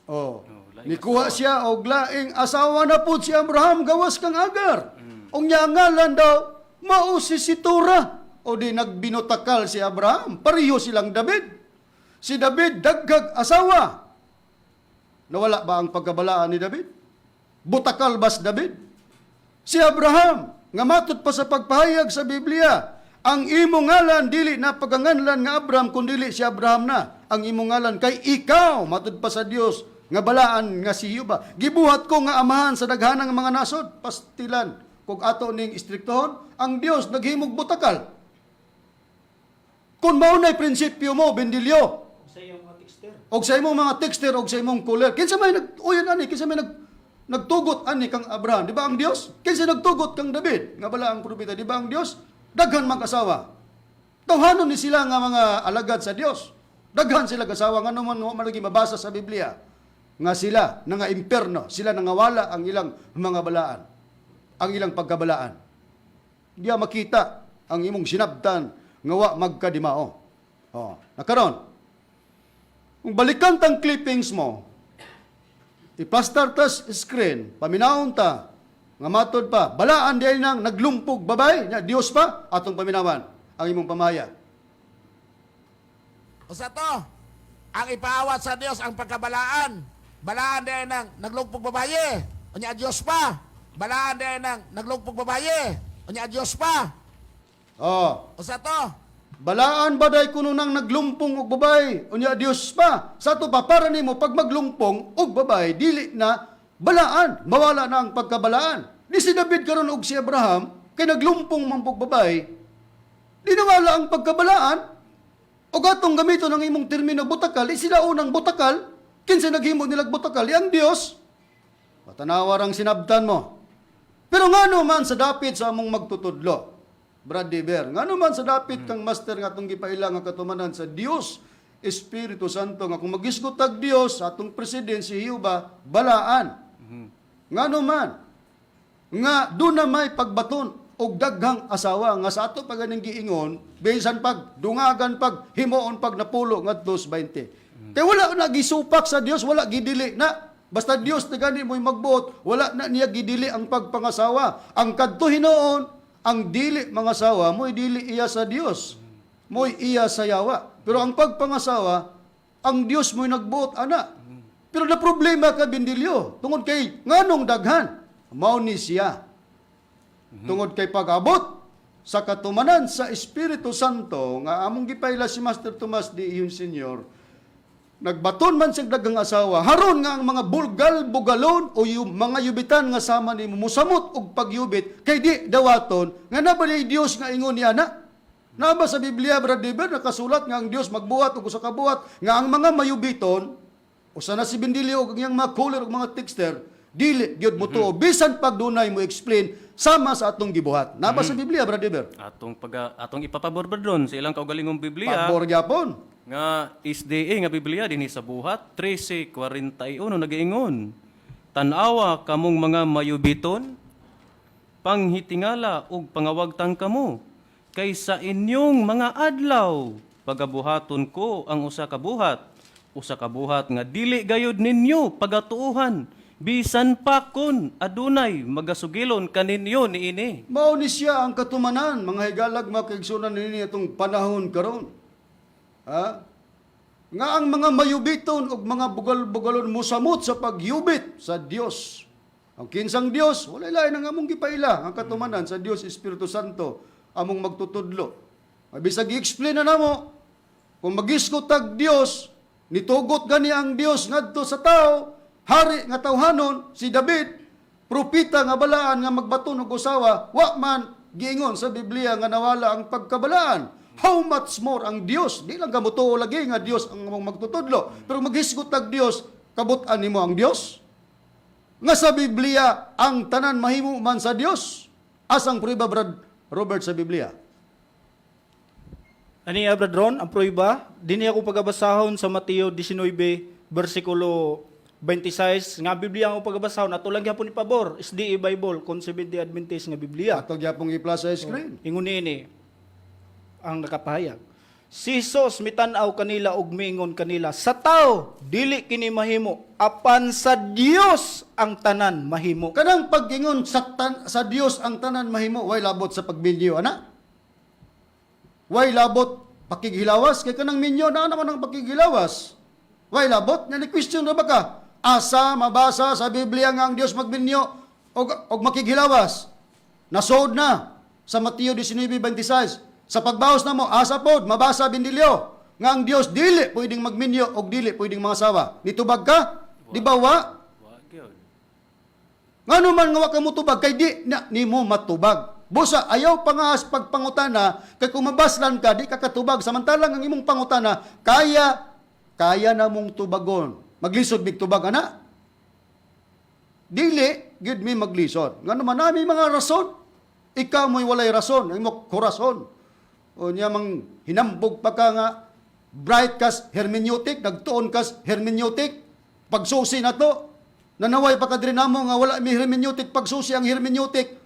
Oh. Nikuha siya og laing asawa na pud si Abraham gawas kang Agar. Ug niya ang ngalan daw mao si Situra. O di nagbinutakal si Abraham. Pareho silang David. Si David daghag asawa. Nawala ba ang pagkabalaan ni David? Butakal ba si David? Si Abraham, nga matod pa sa pagpahayag sa Biblia, ang imong ngalan dili na paganganlan nga Abraham kundili si Abraham na ang imong ngalan, kay ikaw matud pa sa Dios nga balaan nga si Jehova gibuhat ko nga amahan sa daghanang mga nasod. Pastilan kung ato ning istriktohon, ang Dios naghimog butakal. Kung mao na'y prinsipyo mo, Bendilyo, Sa iyang mga texter. og sa imong mga texter og sa imong caller, kinsa may nag-uyon ani, kinsa may nagtugot ani kang Abraham? Di ba ang Dios? Kinsa nagtugot kang David nga bala ang propeta? Di ba ang Dios? Daghan mang asawa. Tawhanon ni sila nga mga alagad sa Dios. Daghan sila asawa, ngano man wa man lagi mabasa sa Biblia nga sila nga imperno, sila nangawala ang ilang mga balaan, ang ilang pagkabalaan? Diya makita ang imong sinabtan nga wa magkadimao. Oh, nakaron, kung balikan tang clippings mo, iplastar tas screen, paminawon ta, nga matod pa, balaan di ay nang naglumpog babay, nya Dios pa, atong paminawan ang imong pamahayag. Usa to, ang ipaawat sa Dios ang pagkabalaan. Balaan din ng naglugpog babaye. Unya Dios pa. Balaan din ng naglugpog babaye. Unya Dios pa. Oh, Usa to, balaan ba day kuno nang naglumpong og babay, unya Dios pa? Sa ato pa, para nimo pag maglumpong og babay, dili na balaan, mawala na ang pagkabalaan. Di si David karon og si Abraham, kay naglumpong man pog babay, di nawala ang pagkabalaan. O atong gamiton ang imong termino butakal, di sila unang butakal, kinsa naghimo nilag butakal, di ang Dios. Patanawa rang sinabtan mo. Pero ngano man sa dapit sa among magtutudlo, Brad Dever, ngano man sa dapit kang master nga atong gipaila nga katumanan sa Dios Espiritu Santo nga kung magisgot tag Dios sa atong president si Jehova balaan. Ngano man nga doon na may pagbaton og daghang asawa nga sa ato pa ganing giingon, bisan pag dungagan, pag himuon pag napulo ngadto sa 20. Kay wala na gisupak sa Dios, wala gidili na. Basta Dios na gani mo'y magbuot, wala na niya gidili ang pagpangasawa. Ang kadto hinuon, ang dili mga asawa mo'y dili iya sa Dios. Mo'y iya sa yawa. Pero ang pagpangasawa, ang Dios mo'y nagbuot ana. Pero na problema ka, Bindilyo, tungod kay nganong daghan, mao ni siya. Tungod kay pag-abot sa katumanan sa Espiritu Santo nga among gipaila si Master Tomas di iyon Senior, nagbaton man siyang daghang asawa, haron nga ang mga bulgal bugalon o yung mga yubitan nga sama nimo musamot og pagyubit kay di dawaton nga nabali Dios nga ingon niya na. Naa ba sa Biblia, Brad Dever, nakasulat nga ang Dios magbuhat og usa ka buhat nga ang mga mayubiton, usa na si Bindilyo og ang iyang mga caller og mga texter, dili gyud mo tuo bisan pag dunay mo explain sama sa atong gibuhat? Naa ba sa Biblia, Brad Dever? Atong ipapabor ba doon sa ilang kaugalingong Biblia? Pabor gyapon. Nga SDA nga Biblia dinhi sa Buhat 13:41 nagaingon, "Tan-awa kamong mga mayubiton, panghitingala ug pangawagtang kamo, kay sa inyong mga adlaw pagabuhaton ko ang usa ka buhat, usa ka buhat nga dili gayud ninyo pagatuohan, bisan pa kon adunay magasugilon kaninyo niini." Mao ni siya ang katumanan, mga higalag, mga kaigsunan, nini atong panahon karon. Ha? Nga ang mga mayubiton og mga bugal-bugalon musamot sa pagyubit sa Dios. Ang kinsang Dios, wala lain ang among gipaila, ang katumanan sa Dios Espiritu Santo among magtutudlo. Ay, bisag i-explain na namo, kung magisgot tag Dios, nitugot gani ang Dios ngadto sa tao, hari nga tawhanon si David, propita nga balaan nga magbaton og usawa, wa man giingon sa Biblia nga nawala ang pagkabalaan. How much more ang Dios? Di lang kamutuo lagi nga Dios ang among magtutudlo. Pero maghisgot tag Dios, kabut-an nimo ang Dios? Nga sa Biblia, ang tanan mahimo man sa Dios. Asang prueba, Brad Robert, sa Biblia? Ani, Brad Ron, ang prueba, dinhi ako pagabasahon sa Mateo 19 versikulo 26 nga Biblia ang pagabasahon, ato lang gyapon ipabor, SDA Bible, kon Seventh-day Adventist nga Biblia. Ato gyapong i-plus sa screen. Ingon niini ang nakapahayag. Si Jesus mitan-aw kanila ug miingon kanila, "Sa tao dili kini mahimo, apan sa Dios ang tanan mahimo." Kanang pag-ingon sa Dios ang tanan mahimo, way labot sa pagminyo ana. Way labot pakighilawas, kay kanang minyo na naman ang pakighilawas. Way labot nya ni question ra ba ka? Asa mabasa sa Biblia nga ang Dios magminyo og makighilawas? Nasood na sa Mateo 19:26. Sa pagbaos na mo, asa pod mabasa, Bindilyo, nga ang Dios dili pwedeng magminyo og dili pwedeng mangasawa? Nitubag ka? Di ba wa? Wa gyud. Ngano man nga wa ka motubag? Kay di na nimo matubag. Busa ayaw pangas pagpangutana, kay kung mabaslan ka, di ka katubag, samantalang ang imong pangutana kaya kaya na mong tubagon. Maglisod mig tubag ana? Dili gyud mi maglisod. Ngano man nami mga rason. Ikaw mo'y walay rason, ang imong korason. O niya mang hinambog pa ka nga bright kas hermeneutic, nagtuon kas hermeneutic. Pagsusi na to, nanaway pa ka diri namo nga wala mi hermeneutic, pagsusi ang hermeneutic.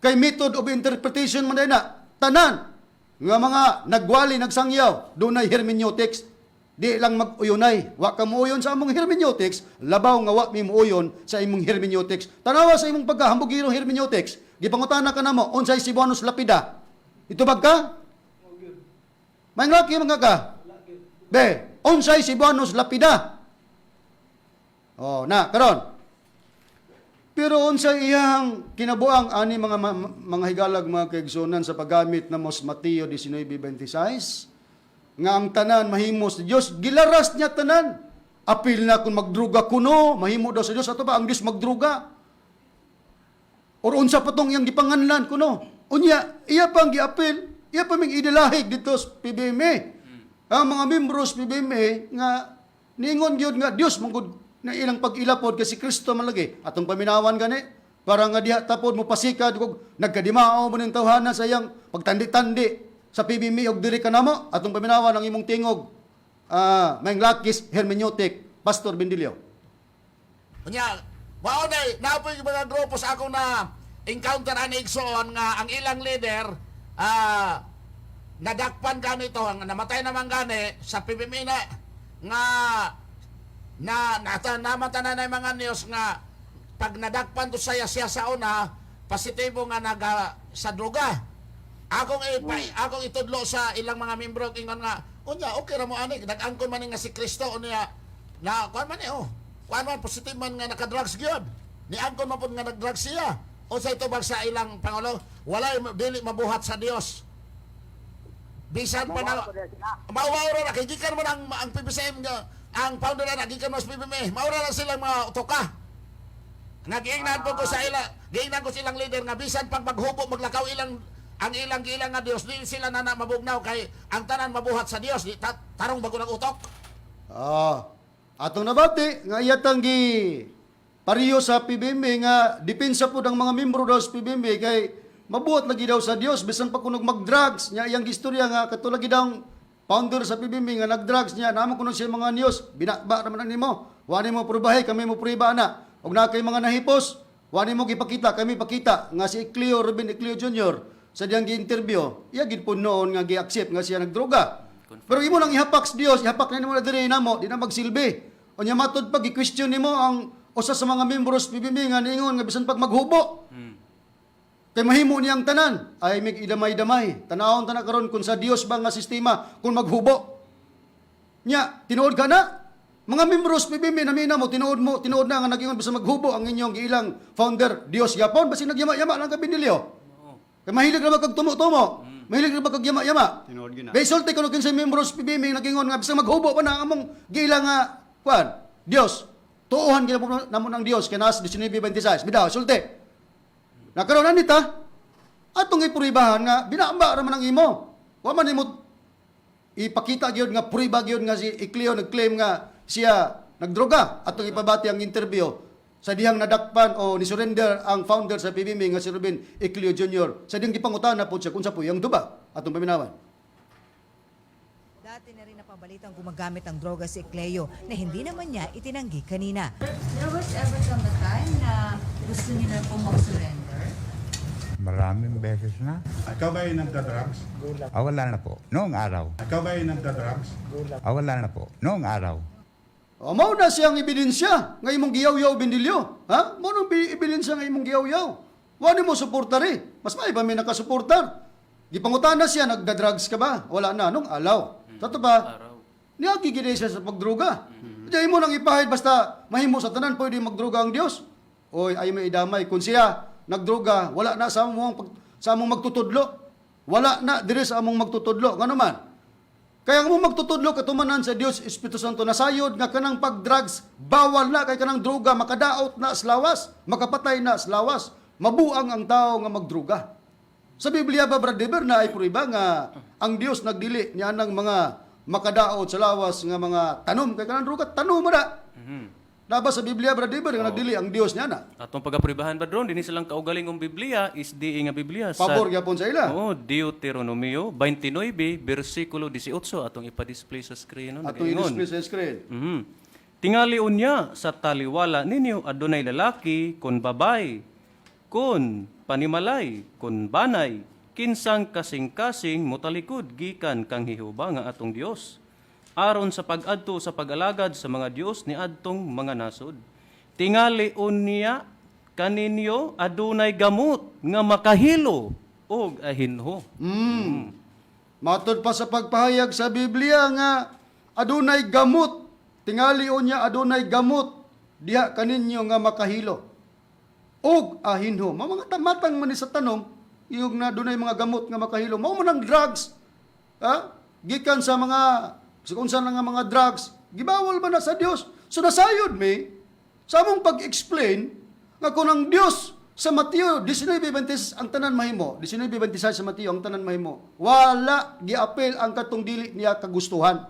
Kay method of interpretation man na. Tanan nga mga nagwali, nagsangyaw, dunay hermeneutics. Di lang mag-uyonay. Wa ka muuyon sa among hermeneutics, labaw nga wa mi muuyon sa imong hermeneutics. Tanawa sa imong pagkahambugirong hermeneutics. Gipangutana ka namo, unsay Cebuanos Lapida? Itubag ka? May laki mga ka? Be, unsay Cebuanos Lapida? Oh, na, karon. Pero unsay iyang kinabuang ani, mga mga higalag, mga kaigsunan, sa paggamit na mos Mateo 19:26 nga ang tanan mahimo sa Dios, gilaras niya tanan. Apil na kung magdruga kuno, mahimo daw sa Dios. Ato ba ang Dios magdruga? Or unsa pa tong iyang gipanganlan kuno? Unya, iya pang giapil, iya pa ming idilahig dito sa PBMA. Ang mga membros PBMA nga niingon gyud nga Dios manggod na ilang pag-ilapod kasi Kristo man lagi. Atong paminawan gani para nga diha tapod mo pasikad kog nagkadimao mo ning tawhana sa iyang pagtandi-tandi sa PBMA og diri kanamo, atong paminawan ang imong tingog. Ah, may lakis hermeneutic, Pastor Bendilio. Unya, mao day, napoy mga grupo sa akong na encounter ani, igsoon, nga ang ilang leader nadakpan ganito, ang namatay naman gani sa PBMA na nga na nata namata na na mga news nga pag nadakpan to saya siya sa una, positibo nga naga sa droga. Akong itudlo sa ilang mga membro, ingon nga unya okay ra mo ani, nag-angkon man ni nga si Kristo, unya na kuan man ni, oh, kuan man, positive man nga naka-drugs gyud ni, angkon man pud nga nag-drugs siya. Unsay tubag sa ilang pangulo? Walay dili mabuhat sa Dios bisan pa na mao ra na kay gikan man ang PBCM nga ang founder na gikan mas PBM, mao ra na silang mga utoka. Nga giingnan po ko sa ila, giingnan ko silang leader nga bisan pag maghubo, maglakaw ilang ang ilang gilang nga Dios, dili sila na mabugnaw kay ang tanan mabuhat sa Dios. Di tarong bago ng utok. Atong nabati nga iyatang gi pariyo sa PBMA nga depensa pud ang mga membro daw sa PBMA kay mabuhat lagi daw sa Dios bisan pa kunog mag-drugs nya. Iyang gistorya nga kato lagi daw founder sa PBMA nga nag-drugs niya, namo kuno siya mga news, binaba naman nimo, wa nimo prubahe, kami mo prueba ana, og naa kay mga nahipos, wa nimo gipakita, kami pakita nga si Ecleo, Ruben Ecleo Jr., sa diyang gi-interview, iya gid po noon nga gi-accept nga siya nagdroga. Pero imo nang ihapak sa Dios, ihapak na nimo na diri namo, di na magsilbi. Unya matud pag i-question nimo ang usa sa mga membros PBB nga niingon nga bisan pag maghubo, kay mahimo niyang tanan, ay mig idamay-damay. Tanawon ta na karon kung sa Dios ba nga sistema kung maghubo. Nya, tinuod ka na. Mga membros PBB namina mo, tinuod mo, tinuod na nga nagingon bisan maghubo ang inyong giilang founder, Dios yapon, basin nagyama-yama lang ka binilyo. Kay mahilig ra ba kag tumo-tumo? Mahilig ra ba kag yama-yama? Tinuod gyud na. Kay sulti kuno kinsay membros PBB nagingon nga bisan maghubo pa na ang among giila nga kuan, Dios. Tuohan gyud namo ng Dios kay nas 19:26. Bidaw sulti. Nakaroon na nita, atong ipuribahan nga binaamba ra man ang imo. Wa man nimo ipakita gyud nga puriba gyud nga si Ecleo nag-claim nga siya nagdroga. Atong ipabati ang interview sa dihang nadakpan o ni-surrender ang founder sa PBB nga si Ruben Ecleo Jr. Sa dihang gipangutana po siya kung sa po iyang duba. Atong paminawan. Dati na rin napabalitang gumagamit ng droga si Ecleo na hindi naman niya itinanggi kanina. There was ever come a time na gusto niyo na po mag-surrender? Maraming beses na. Ikaw ba ay nagda-drugs? Ah, wala na po. Noong araw. Ikaw ba ay nagda-drugs? Ah, wala na po. Noong araw. O, mao na siyang ebidensya nga imong giyaw-yaw, Bindilyo. Ha? Mao nang ebidensya nga imong giyaw-yaw. Wa nimo suportar eh. Mas may ba may nakasuportar? Gipangutana siya, nagda-drugs ka ba? Wala na, nung alaw. Sa to ba? Araw. Niagi gid siya sa pagdruga. Di mo nang ipahid basta mahimo sa tanan pwede magdruga ang Dios. Oy, ay may idamay kung siya nagdruga, wala na sa among magtutudlo. Wala na diri sa among magtutudlo. Ngano man? Kaya ang among magtutudlo katumanan sa Dios Espiritu Santo nasayod nga kanang pagdrugs bawal na kay kanang droga makadaot na sa lawas, makapatay na sa lawas, mabuang ang tao nga magdruga. Sa Biblia ba, Brad Deber, na ay prueba nga ang Dios nagdili niya ng mga makadaot sa lawas nga mga tanom kay kanang droga tanom mo na. Naba sa Biblia, Brad Deber, nga nagdili ang Dios niya na? Atong pagapribahan ba dron dinhi silang kaugalingong Biblia is di nga Biblia sa Pabor gyapon sa ila. Oo, Deuteronomio 29 bersikulo 18, atong ipa-display sa screen, no, Atong nagaingon. i-display sa screen. Tingali unya sa taliwala ninyo adunay lalaki kon babay, kon panimalay, kon banay, kinsang kasing-kasing motalikod gikan kang Jehova nga atong Dios aron sa pag-adto sa pag-alagad sa mga dios ni adtong mga nasod. Tingali unya kaninyo adunay gamot nga makahilo og ahinho. Matod pa sa pagpahayag sa Biblia nga adunay gamot, tingali unya adunay gamot diha kaninyo nga makahilo og ahinho. Mao mga tamatang man ni sa tanom iyog na dunay mga gamot nga makahilo. Mao man ang drugs. Ha? Gikan sa mga sa unsa na nga mga drugs, gibawal ba na sa Dios? So nasayod mi sa among pag-explain nga kung ang Dios sa Mateo 19:26 ang tanan mahimo, 19:26 sa Mateo ang tanan mahimo. Wala giapel ang katong dili niya kagustuhan.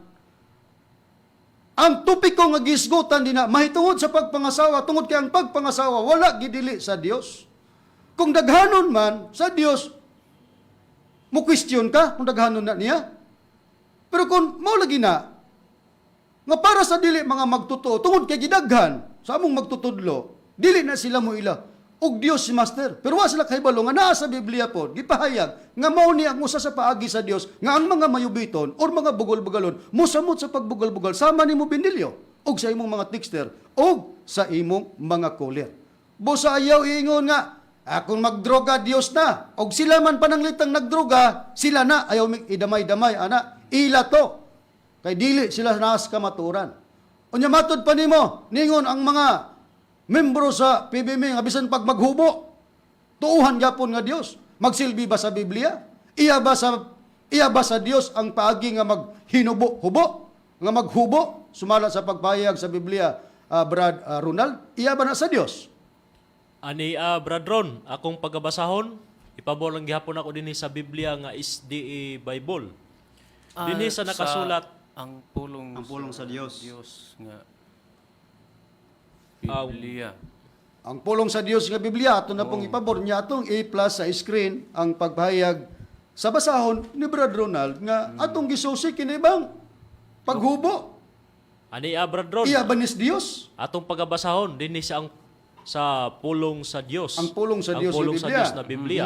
Ang topiko nga gisgutan dinha mahitungod sa pagpangasawa, tungod kay ang pagpangasawa wala gidili sa Dios. Kung daghanon man sa Dios, mo question ka kung daghanon na niya. Pero kung mao lagi na nga para sa dili mga magtotoo tungod kay gidaghan sa among magtutudlo, dili na sila mo ila. Og Dios si Master. Pero wa sila kahibalo nga naa sa Biblia po, gipahayag nga mao ni ang usa sa paagi sa Dios nga ang mga mayubiton or mga bugal-bugalon mosamot sa pagbugal-bugal sama nimo Benilio og sa imong mga texter og sa imong mga caller. Busa ayaw iingon nga akong magdroga Dios na, og sila man pananglitang nagdroga sila na ayaw mig idamay-damay ana ila to kay dili sila naas kamaturan. Unya matud pa nimo ningon ang mga membro sa PBM nga bisan pag maghubo tuuhan gyapon nga Dios. Magsilbi ba sa Biblia? Iya ba sa Dios ang paagi nga maghinubo-hubo, nga maghubo sumala sa pagpahayag sa Biblia, Brad Ronald? Iya ba na sa Dios? Ani Brad Ron, akong pagabasahon, ipabor lang gihapon ako dinhi sa Biblia nga SDA Bible. Dinhi sa nakasulat ang pulong Ang pulong sa Dios. Dios nga Biblia. Ang pulong sa Dios nga Biblia ato na pong ipabor niya atong i-plus sa screen ang pagpahayag sa basahon ni Brad Ronald nga atong gisusi kini bang paghubo. Ani Brad Ron, Iya ba nis Dios? atong pagabasahon dinhi sa ang sa pulong sa Dios. Ang pulong sa Ang Dios nga pulong sa Biblia. Dios na Biblia.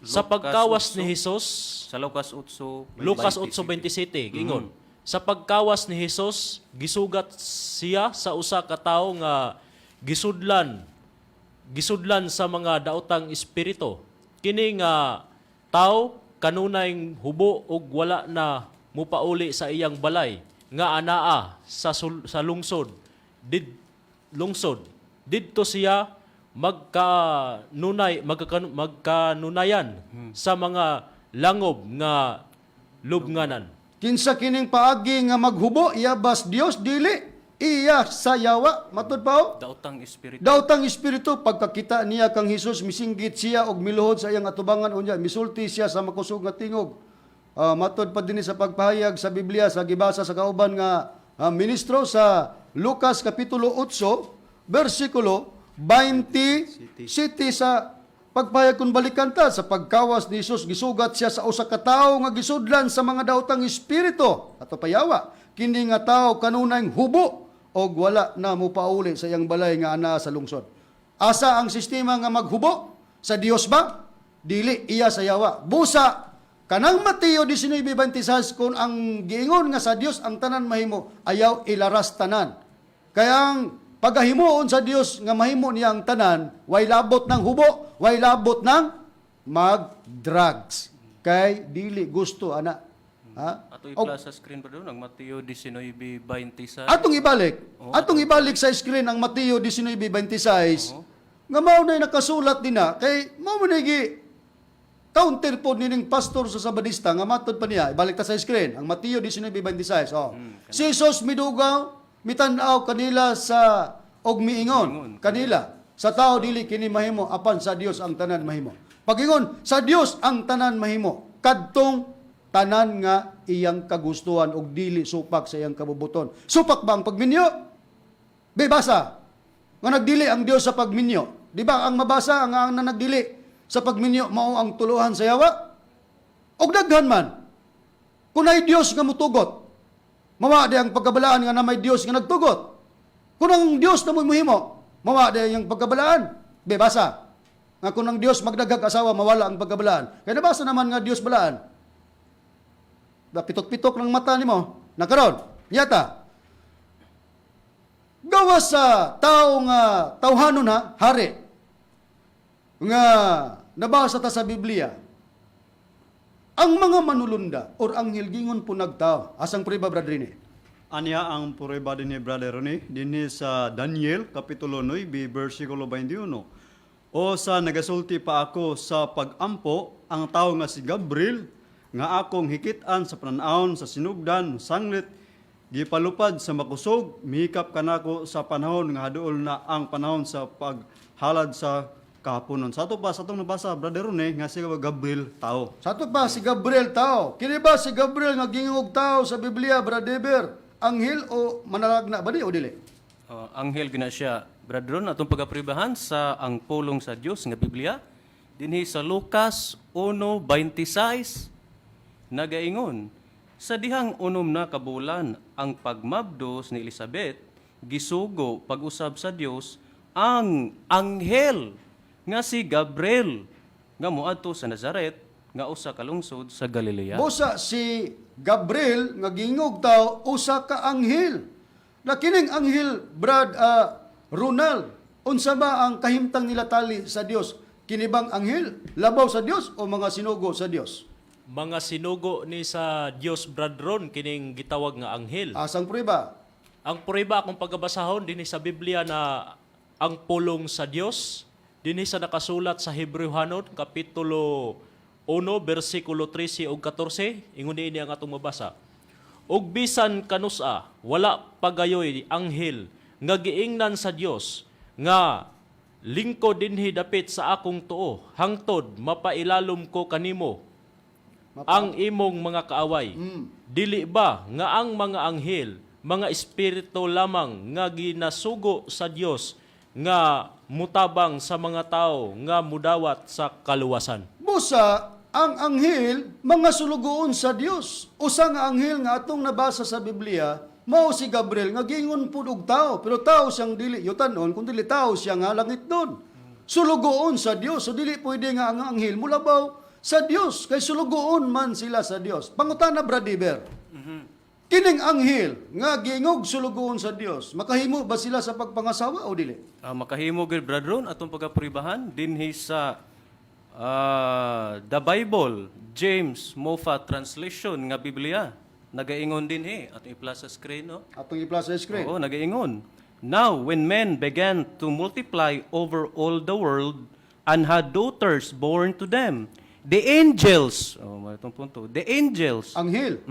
Sa Lucas pagkawas ni 8, Jesus, sa Lucas 8 Lucas 8:27 gingon. Sa pagkawas ni Jesus, gisugat siya sa usa ka tawo nga gisudlan gisudlan sa mga daotang espiritu. Kini nga tawo kanunay hubo ug wala na mupauli sa iyang balay nga anaa sa lungsod did lungsod didto siya magkanunayan sa mga langob nga lubnganan. Kinsa kining paagi nga maghubo, iya bas Dios? Dili. Iya sa yawa. Matud pa oh? Daotang espiritu. Daotang espiritu, pagkakita niya kang Hesus, misinggit siya og miluhod sa iyang atubangan, unya misulti siya sa makusog nga tingog. Matod pa dinhi sa pagpahayag sa Biblia sa gibasa sa kauban nga ministro sa Lucas kapitulo 8 bersikulo 20 city sa pagpahayag, kung balikan ta sa pagkawas ni Hesus, gisugat siya sa usa ka tawo nga gisudlan sa mga daotang espiritu ato payawa. Kini nga tawo kanunay hubo og wala na mopauli sa iyang balay nga anaa sa lungsod. Asa ang sistema nga maghubo? Sa Dios ba? Dili, iya sa yawa. Busa kanang Mateo 19:26, kung ang giingon nga sa Dios ang tanan mahimo, ayaw ilaras tanan. Kaya ang pagahimuon sa Dios nga mahimo niya ang tanan, way labot ng hubo, way labot ng mag-drugs. Kay dili gusto ana. Ha? Ato i-plus sa screen, Brad Ron, ang Mateo 19:26. Atong ibalik sa screen ang Mateo 19:26 nga mao na nakasulat dinha kay mao man gi counter po nining pastor sa Sabadista nga matod pa niya. Ibalik ta sa screen ang Mateo 19:26. Oh. Si Jesus midugaw, mitan-aw kanila sa og miingon kanila, "Sa tao dili kini mahimo, apan sa Dios ang tanan mahimo." Pagingon sa Dios ang tanan mahimo, kadtong tanan nga iyang kagustuhan og dili supak sa iyang kabubuton. Supak ba ang pagminyo? Be, basa. Nga nagdili ang Dios sa pagminyo. Di ba ang mabasa nga ang nagdili sa pagminyo mao ang tuluhan sa yawa? Og daghan man. Kung ay Dios nga mutugot, mawa di ang pagkabalaan nga na may Dios nga nagtugot. Kung ang Dios na mo'y muhimo, mawa di ang pagkabalaan. Be, basa. Nga kung ang Dios magdaghag asawa, mawala ang pagkabalaan. Kaya nabasa naman nga Dios balaan. Ba, pitok-pitok ng mata nimo. Nakaron, yata. Gawas sa tao nga tawhanon ha, hari. Nga nabasa ta sa Biblia. Ang mga manulunda or anghel gingon po nagtao. Asang prueba, Brad Rene? Anya ang prueba dinhi, Brother Ronnie, dinhi sa Daniel kapitulo 9 bersikulo 21. "O sa nagasulti pa ako sa pagampo, ang tao nga si Gabriel nga akong hikit-an sa pananawon sa sinugdan sanglit gipalupad sa makusog, mihikap kanako sa panahon nga haduol na ang panahon sa paghalad sa kahaponon." Sa ato pa sa atong nabasa, Brother Ronnie, nga si Gabriel tao. Sa ato pa, si Gabriel tao. Kini ba si Gabriel nga gingog tao sa Biblia, Brad Eber? Anghel o manalagna ba di o dili? Oh, anghel gina siya. Brad Ron, atong pagapribahan sa ang pulong sa Dios nga Biblia dinhi sa Lucas 1:26 nagaingon, "Sa dihang 6 na kabulan ang pagmabdos ni Elizabeth, gisugo pag-usab sa Dios." Ang anghel nga si Gabriel nga moadto sa Nazaret nga usa ka lungsod sa Galilea. Busa si Gabriel nga gingog tao usa ka anghel. Na kining anghel, Brad Ronald, unsa ba ang kahimtang nila tali sa Dios? Kini bang anghel labaw sa Dios o mga sinugo sa Dios? Mga sinugo ni sa Dios, Brad Ron, kining gitawag nga anghel. Asang prueba? Ang prueba akong pagabasahon dinhi sa Biblia na ang pulong sa Dios dinhi sa nakasulat sa Hebrewhanon kapitulo 1 bersikulo 13 ug 14, ingon niini ang atong mabasa. "Ug bisan kanusa wala pagayoy anghel nga giingnan sa Dios nga lingkod dinhi dapit sa akong tuo hangtod mapailalom ko kanimo ang imong mga kaaway. Dili ba nga ang mga anghel mga espiritu lamang nga ginasugo sa Dios nga mutabang sa mga tao nga mudawat sa kaluwasan?" Busa ang anghel mga sulugoon sa Dios. Usa nga anghel nga atong nabasa sa Biblia mao si Gabriel nga giingon pud og tao, pero tao siyang dili yutanon kun dili tao siya nga langit don. Sulugoon sa Dios. So dili pwede nga ang anghel mulabaw sa Dios kay sulugoon man sila sa Dios. Pangutana, Brad Iber. Kining anghel nga giingog sulugoon sa Dios, makahimo ba sila sa pagpangasawa o dili? Makahimo gyud, Brad Ron, atong pagapribahan dinhi sa The Bible James Moffat Translation nga Biblia. Nagaingon dinhi, atong i-plus sa screen, no? Atong i-plus sa screen. Oo, nagaingon. "Now, when men began to multiply over all the world and had daughters born to them, the angels," oh, itong punto, "the angels," Anghel.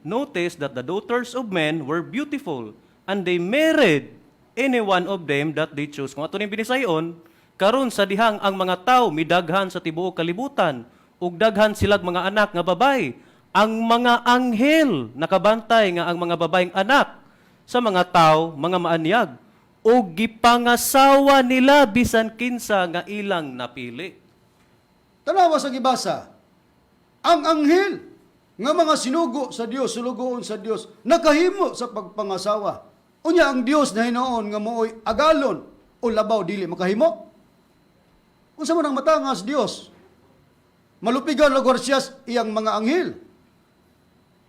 "Noticed that the daughters of men were beautiful, and they married any one of them that they chose." Kung ato ning binisayon, karon sa dihang ang mga tao midaghan sa tibuok kalibutan, ug daghan silag mga anak nga babay. Ang mga anghel nakabantay nga ang mga babayeng anak sa mga tao mga maanyag, ug gipangasawa nila bisan kinsa nga ilang napili. Tanawa sa gibasa. Ang anghel nga mga sinugo sa Dios, sulugoon sa Dios, nakahimo sa pagpangasawa. Unya ang Dios na hinuon nga mooy agalon o labaw dili makahimo? Unsa man ang matangas Dios? Malupigan lugar siya iyang mga anghel.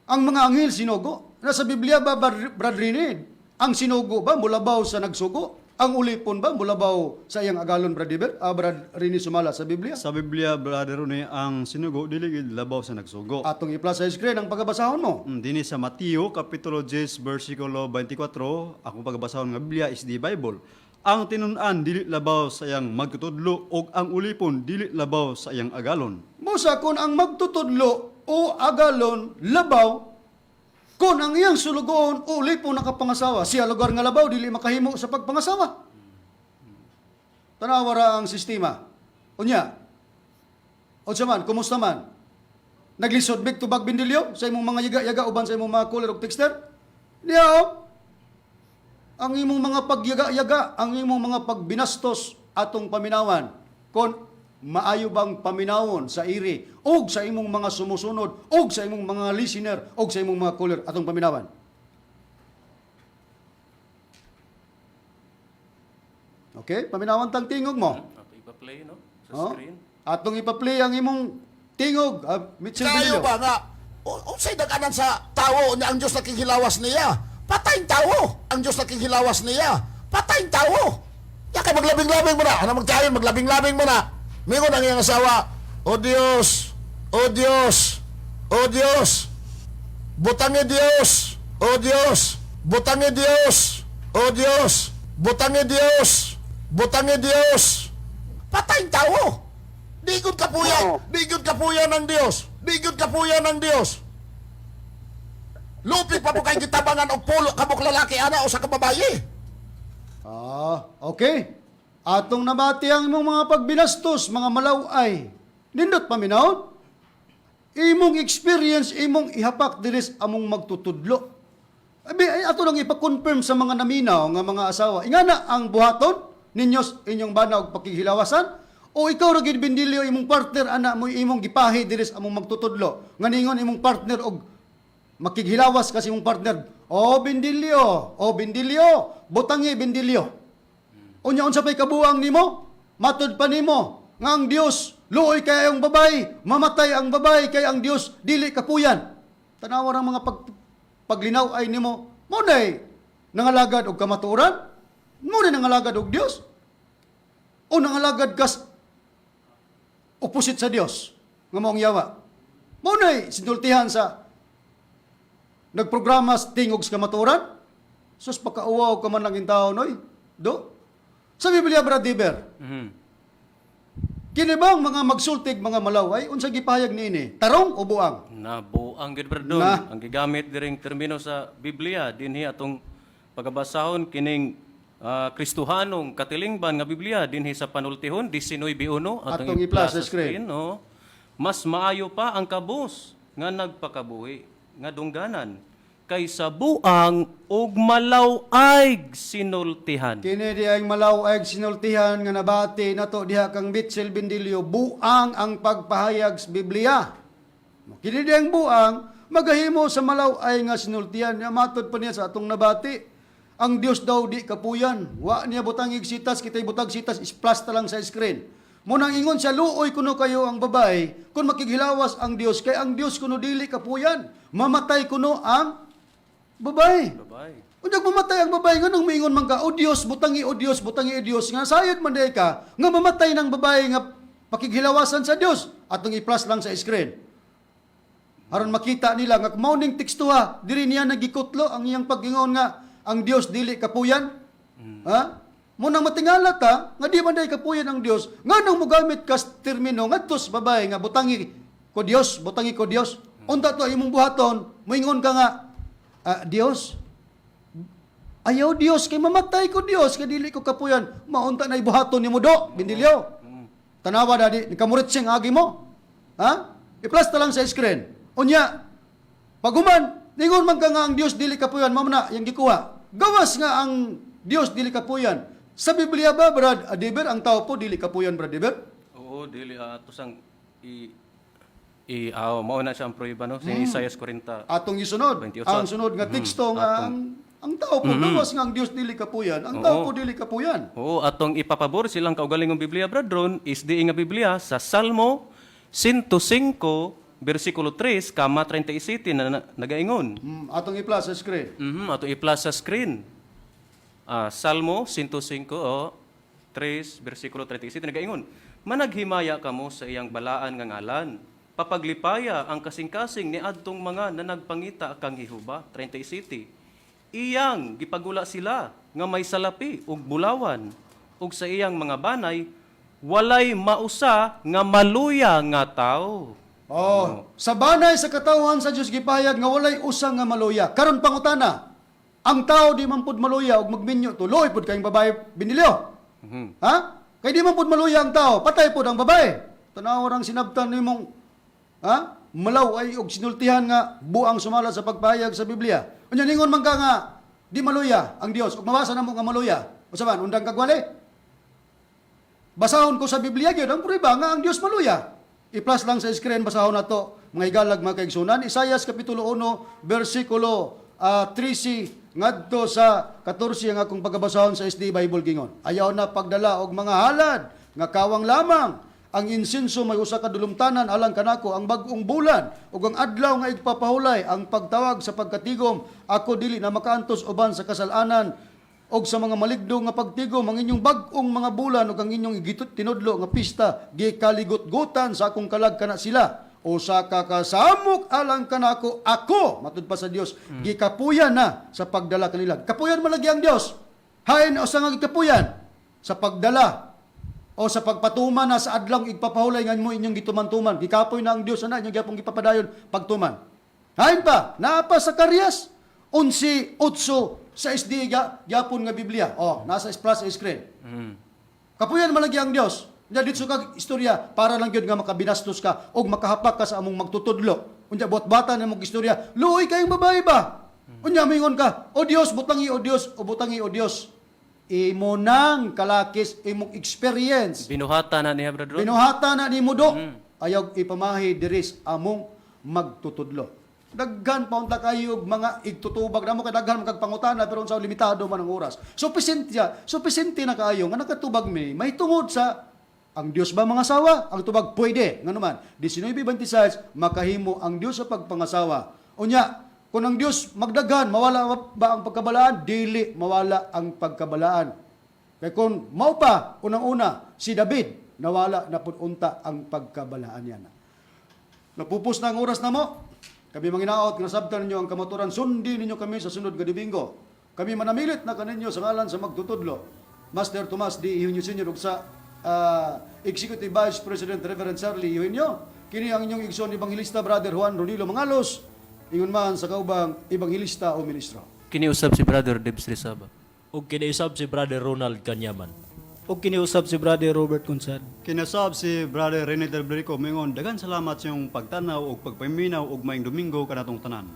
Ang mga anghel sinugo. Nasa Biblia ba, Brad Rene, ang sinugo ba mulabaw sa nagsugo? Ang ulipon ba mulabaw sa iyang agalon, Brad Iber? Ah, Brad Rene Sumala, sa Biblia? Sa Biblia, Brother Rene, ang sinugo dili gid labaw sa nagsugo. Atong i-plus sa screen ang pagabasahon mo. Dinhi sa Mateo kapitulo 10 bersikulo 24, akong pagabasahon nga Biblia is the Bible. "Ang tinun-an dili labaw sa iyang magtutudlo ug ang ulipon dili labaw sa iyang agalon." Busa kung ang magtutudlo o agalon labaw, kung ang iyang sulugoon o ulipon nakapangasawa, siya lugar nga labaw dili makahimo sa pagpangasawa. Tanawa ra ang sistema. Unya, unsa man, kumusta man? Naglisod big tubag, Bindilyo, sa imong mga yaga-yaga uban sa imong mga caller ug texter? Diya oh. Ang imong mga pagyaga-yaga, ang imong mga pagbinastos atong paminawan. Kon maayo bang paminawon sa iri og sa imong mga sumusunod og sa imong mga listener og sa imong mga caller atong paminawan. Okay, paminawan tang tingog mo. Ato ipa-play, no, sa Oh? screen. Atong ipa-play ang imong tingog, Mitchell Kayo Bindilyo. ba nga unsay daganan sa tawo niya ang Dios nakighilawas niya? Patay tawo. Ang Dios nakighilawas niya. Patay tawo. Ya kay maglabing-labing mo na. Ano magtayon maglabing-labing mo na. Mingon ang iyang asawa, "O Dios, O Dios, O Dios. Butangi Dios, O Dios, butangi Dios, O Dios, butangi Dios, butangi Dios." Patay tawo. Di gud kapuya, di gud kapuya ng Dios. Di gud kapuya ng Dios. Lupi pa po kay gitabangan og pulo kabuk lalaki ana o sa kababaye. Ah, okay. Atong nabati ang imong mga pagbinastos, mga malaway. Nindot paminawon. Imong experience, imong ihapak diris among magtutudlo. Abi, ay, ato lang ipa-confirm sa mga naminaw nga mga asawa. Ingana ang buhaton ninyo inyong bana og pakighilawasan o ikaw ra gid, Bindilyo, imong partner ana mo imong gipahi diris among magtutudlo nga ningon imong partner og makighilawas kasi imong partner, "O Bindilyo, o Bindilyo, butangi Bindilyo." Unya unsa pay kabuang nimo? Matud pa nimo nga ang Dios luoy kay ang babay, mamatay ang babay kay ang Dios dili kapuyan. Tanawa ang mga paglinaw ay nimo. Mo nay nangalagad og kamatuoran? Mo nay nangalagad og Dios? O nangalagad kas opposite sa Dios nga maong yawa? Mo nay sinultihan sa nagprograma sa tingog sa kamatuoran? Sus, pakauwaw ka man lang tao, noy. Do? Sa Biblia, Brad Diber, kini bang mga magsultig mga malaway, unsa gipahayag niini? Tarong o buang? Nabuang gid, Brad Ron. Na. Ang gigamit diring termino sa Biblia dinhi atong pagabasahon kining Kristohanong katilingban nga Biblia dinhi sa panultihon 19:1. Atong i-plus sa screen. No? Mas maayo pa ang kabus nga nagpakabuhi nga dungganan kaysa buang ug malaw-ay sinultihan. Kini di ang malaway sinultihan nga nabati nato diha kang Mitchell Bendilio, buang ang pagpahayag sa Biblia. Kini di ang buang magahimo sa malaway nga sinultihan. Nga matod pa niya sa atong nabati. Ang Dios daw di kapuyan. Wa niya butang sitas, kita'y butang sitas, isplash ta lang sa screen. Munang ingon siya, luoy kuno kayo ang babae, kung makighilawas ang Dios, kay ang Dios kuno dili kapuyan. Mamatay kuno ang babae. Babae. Unyag mamatay ang babae, nga nang miingon man ka, O Dios, butangi, O Dios, butangi, O Dios, nga sayod man day ka, nga mamatay ng babae nga pakighilawasan sa Dios. Atong i-plus lang sa screen. Aron makita nila nga mao ning tekstuha, diri niya nagikutlo ang iyang pag-ingon nga ang Dios dili kapuyan. Ha? Mo nang matingala ta nga di man day kapuyan ang Dios, nganong mogamit ka sa termino ngadto sa babae nga butangi ko Dios, butangi ko Dios. Unta to imong buhaton, moingon ka nga "Ah, Dios, ayaw Dios kay mamatay ko Dios kay dili ko kapuyan." Maunta na ibuhaton nimo do, Bindilyo. Tanawa dadi nikamurit siyang agi mo. Ha? I-plus ta lang sa screen. Unya, paguman, ningon man ka nga ang Dios dili kapuyan, mao na yang gikuha. Gawas nga ang Dios dili kapuyan. Sa Biblia ba, Brad Adiber, ang tao po dili kapuyan, Brad Adiber? Oo, dili ato sang i i aw mao na siya ang prueba no sa Isaias 40. Atong isunod, 28. ang sunod nga teksto nga ang tao po, gawas nga ang Dios dili kapuyan, ang tao po dili kapuyan. Oo, atong ipapabor silang kaugalingong Biblia, Brad Ron, is di nga Biblia sa Salmo 105 bersikulo 3 kama 37 na nagaingon. Atong i-plus sa screen. Atong i-plus sa screen. Salmo 105 o 3 bersikulo 37 nagaingon. Managhimaya kamo sa iyang balaan nga ngalan. Papaglipaya ang kasing-kasing ni adtong mga nanagpangita kang Jehova. 37. Iyang gipagula sila nga may salapi ug bulawan ug sa iyang mga banay walay mausa nga maluya nga tao. Oh, sa banay sa katawhan sa Dios gipahayag nga walay usa nga maluya. Karon pangutana, ang tao di man pud maluya og magminyo tuloy pud kayong babae binilyo. Ha? Kay di man pud maluya ang tao, patay pud ang babae. Tanaw rang sinabtan nimong ha? Malaw ay og sinultihan nga buang sumala sa pagpahayag sa Biblia. Unya ningon man ka nga di maluya ang Dios ug mabasa namo nga maluya. Usa man undang kagwali? Basahon ko sa Biblia gyud ang prueba nga ang Dios maluya. I-plus lang sa screen basahon nato mga igalag mga kaigsunan. Isayas kapitulo 1 bersikulo 13 ngadto sa 14 ang akong pagabasahon sa SD Bible gingon. Ayaw na pagdala og mga halad nga kawang lamang ang insinso may usa ka dulumtanan alang kanako ang bag-ong bulan ug ang adlaw nga igpapahulay ang pagtawag sa pagkatigom ako dili na makaantos uban sa kasalanan og sa mga maligdo nga pagtigom ang inyong bag-ong mga bulan ug ang inyong tinudlo nga pista gikaligot-gutan sa akong kalag kana sila usa ka kasamok alang kanako ako matud pa sa Dios gikapuyan na sa pagdala kanila. Kapuyan man lagi ang Dios, hain usa nga gikapuyan sa pagdala o sa pagpatuman na sa adlaw igpapahulay nga mo inyong gituman-tuman. Gikapoy na ang Dios ana inyong gyapong gipapadayon pagtuman. Hain pa naa pa sa Sakarias 11:8 sa SD gyapon nga Biblia. Oh, nasa plus sa screen. Kapuyan man lagi ang Dios. Unya ditso ka istorya para lang gyud nga makabinastos ka og makahapak ka sa among magtutudlo. Unya buhat-bata na mong istorya. Luoy kayong babae ba? Unya mingon ka, O Dios, butangi o Dios, o butangi o Dios. Imo nang kalakis imong experience. Binuhata na niya, Brad Ron. Binuhata na nimo do. Ayaw ipamahi diri sa among magtutudlo. Daghan pa unta kayo og mga igtutubag namo kay daghan man kag pangutana, pero unsa, limitado man ang oras. Supisente, supisente na kaayo nga nakatubag mi may tungod sa ang Dios ba mangasawa? Ang tubag, pwede. Ngano man, 19:26, makahimo ang Dios sa pagpangasawa. Unya, kung ang Dios magdaghan, mawala ba ang pagkabalaan? Dili mawala ang pagkabalaan. Kay kung mao pa, unang-una, si David, nawala na pud unta ang pagkabalaan niya. Napupos na ang oras na mo. Kami manginaot, nga nasabtan ninyo ang kamaturan, sundi ninyo kami sa sunod nga Domingo. Kami manamilit na kaninyo sa ngalan sa magtutudlo, Master Tomas D. Eugenio Sr. ug sa Executive Vice President Reverend Charlie Eugenio. Kini ang inyong igsoon Evangelista Brother Juan Ronilo Mangalos, ingon man sa kaubang evangelista o ministro. Kiniusab si Brother Debs Rizaba. Ug kiniusab si Brother Ronald Kanyaman. Ug kiniusab si Brother Robert Consad. Kinasab si Brother Rene Del Brico mingon, daghan salamat sa iyong pagtanaw ug pagpaminaw ug maayong Domingo kanatong tanan.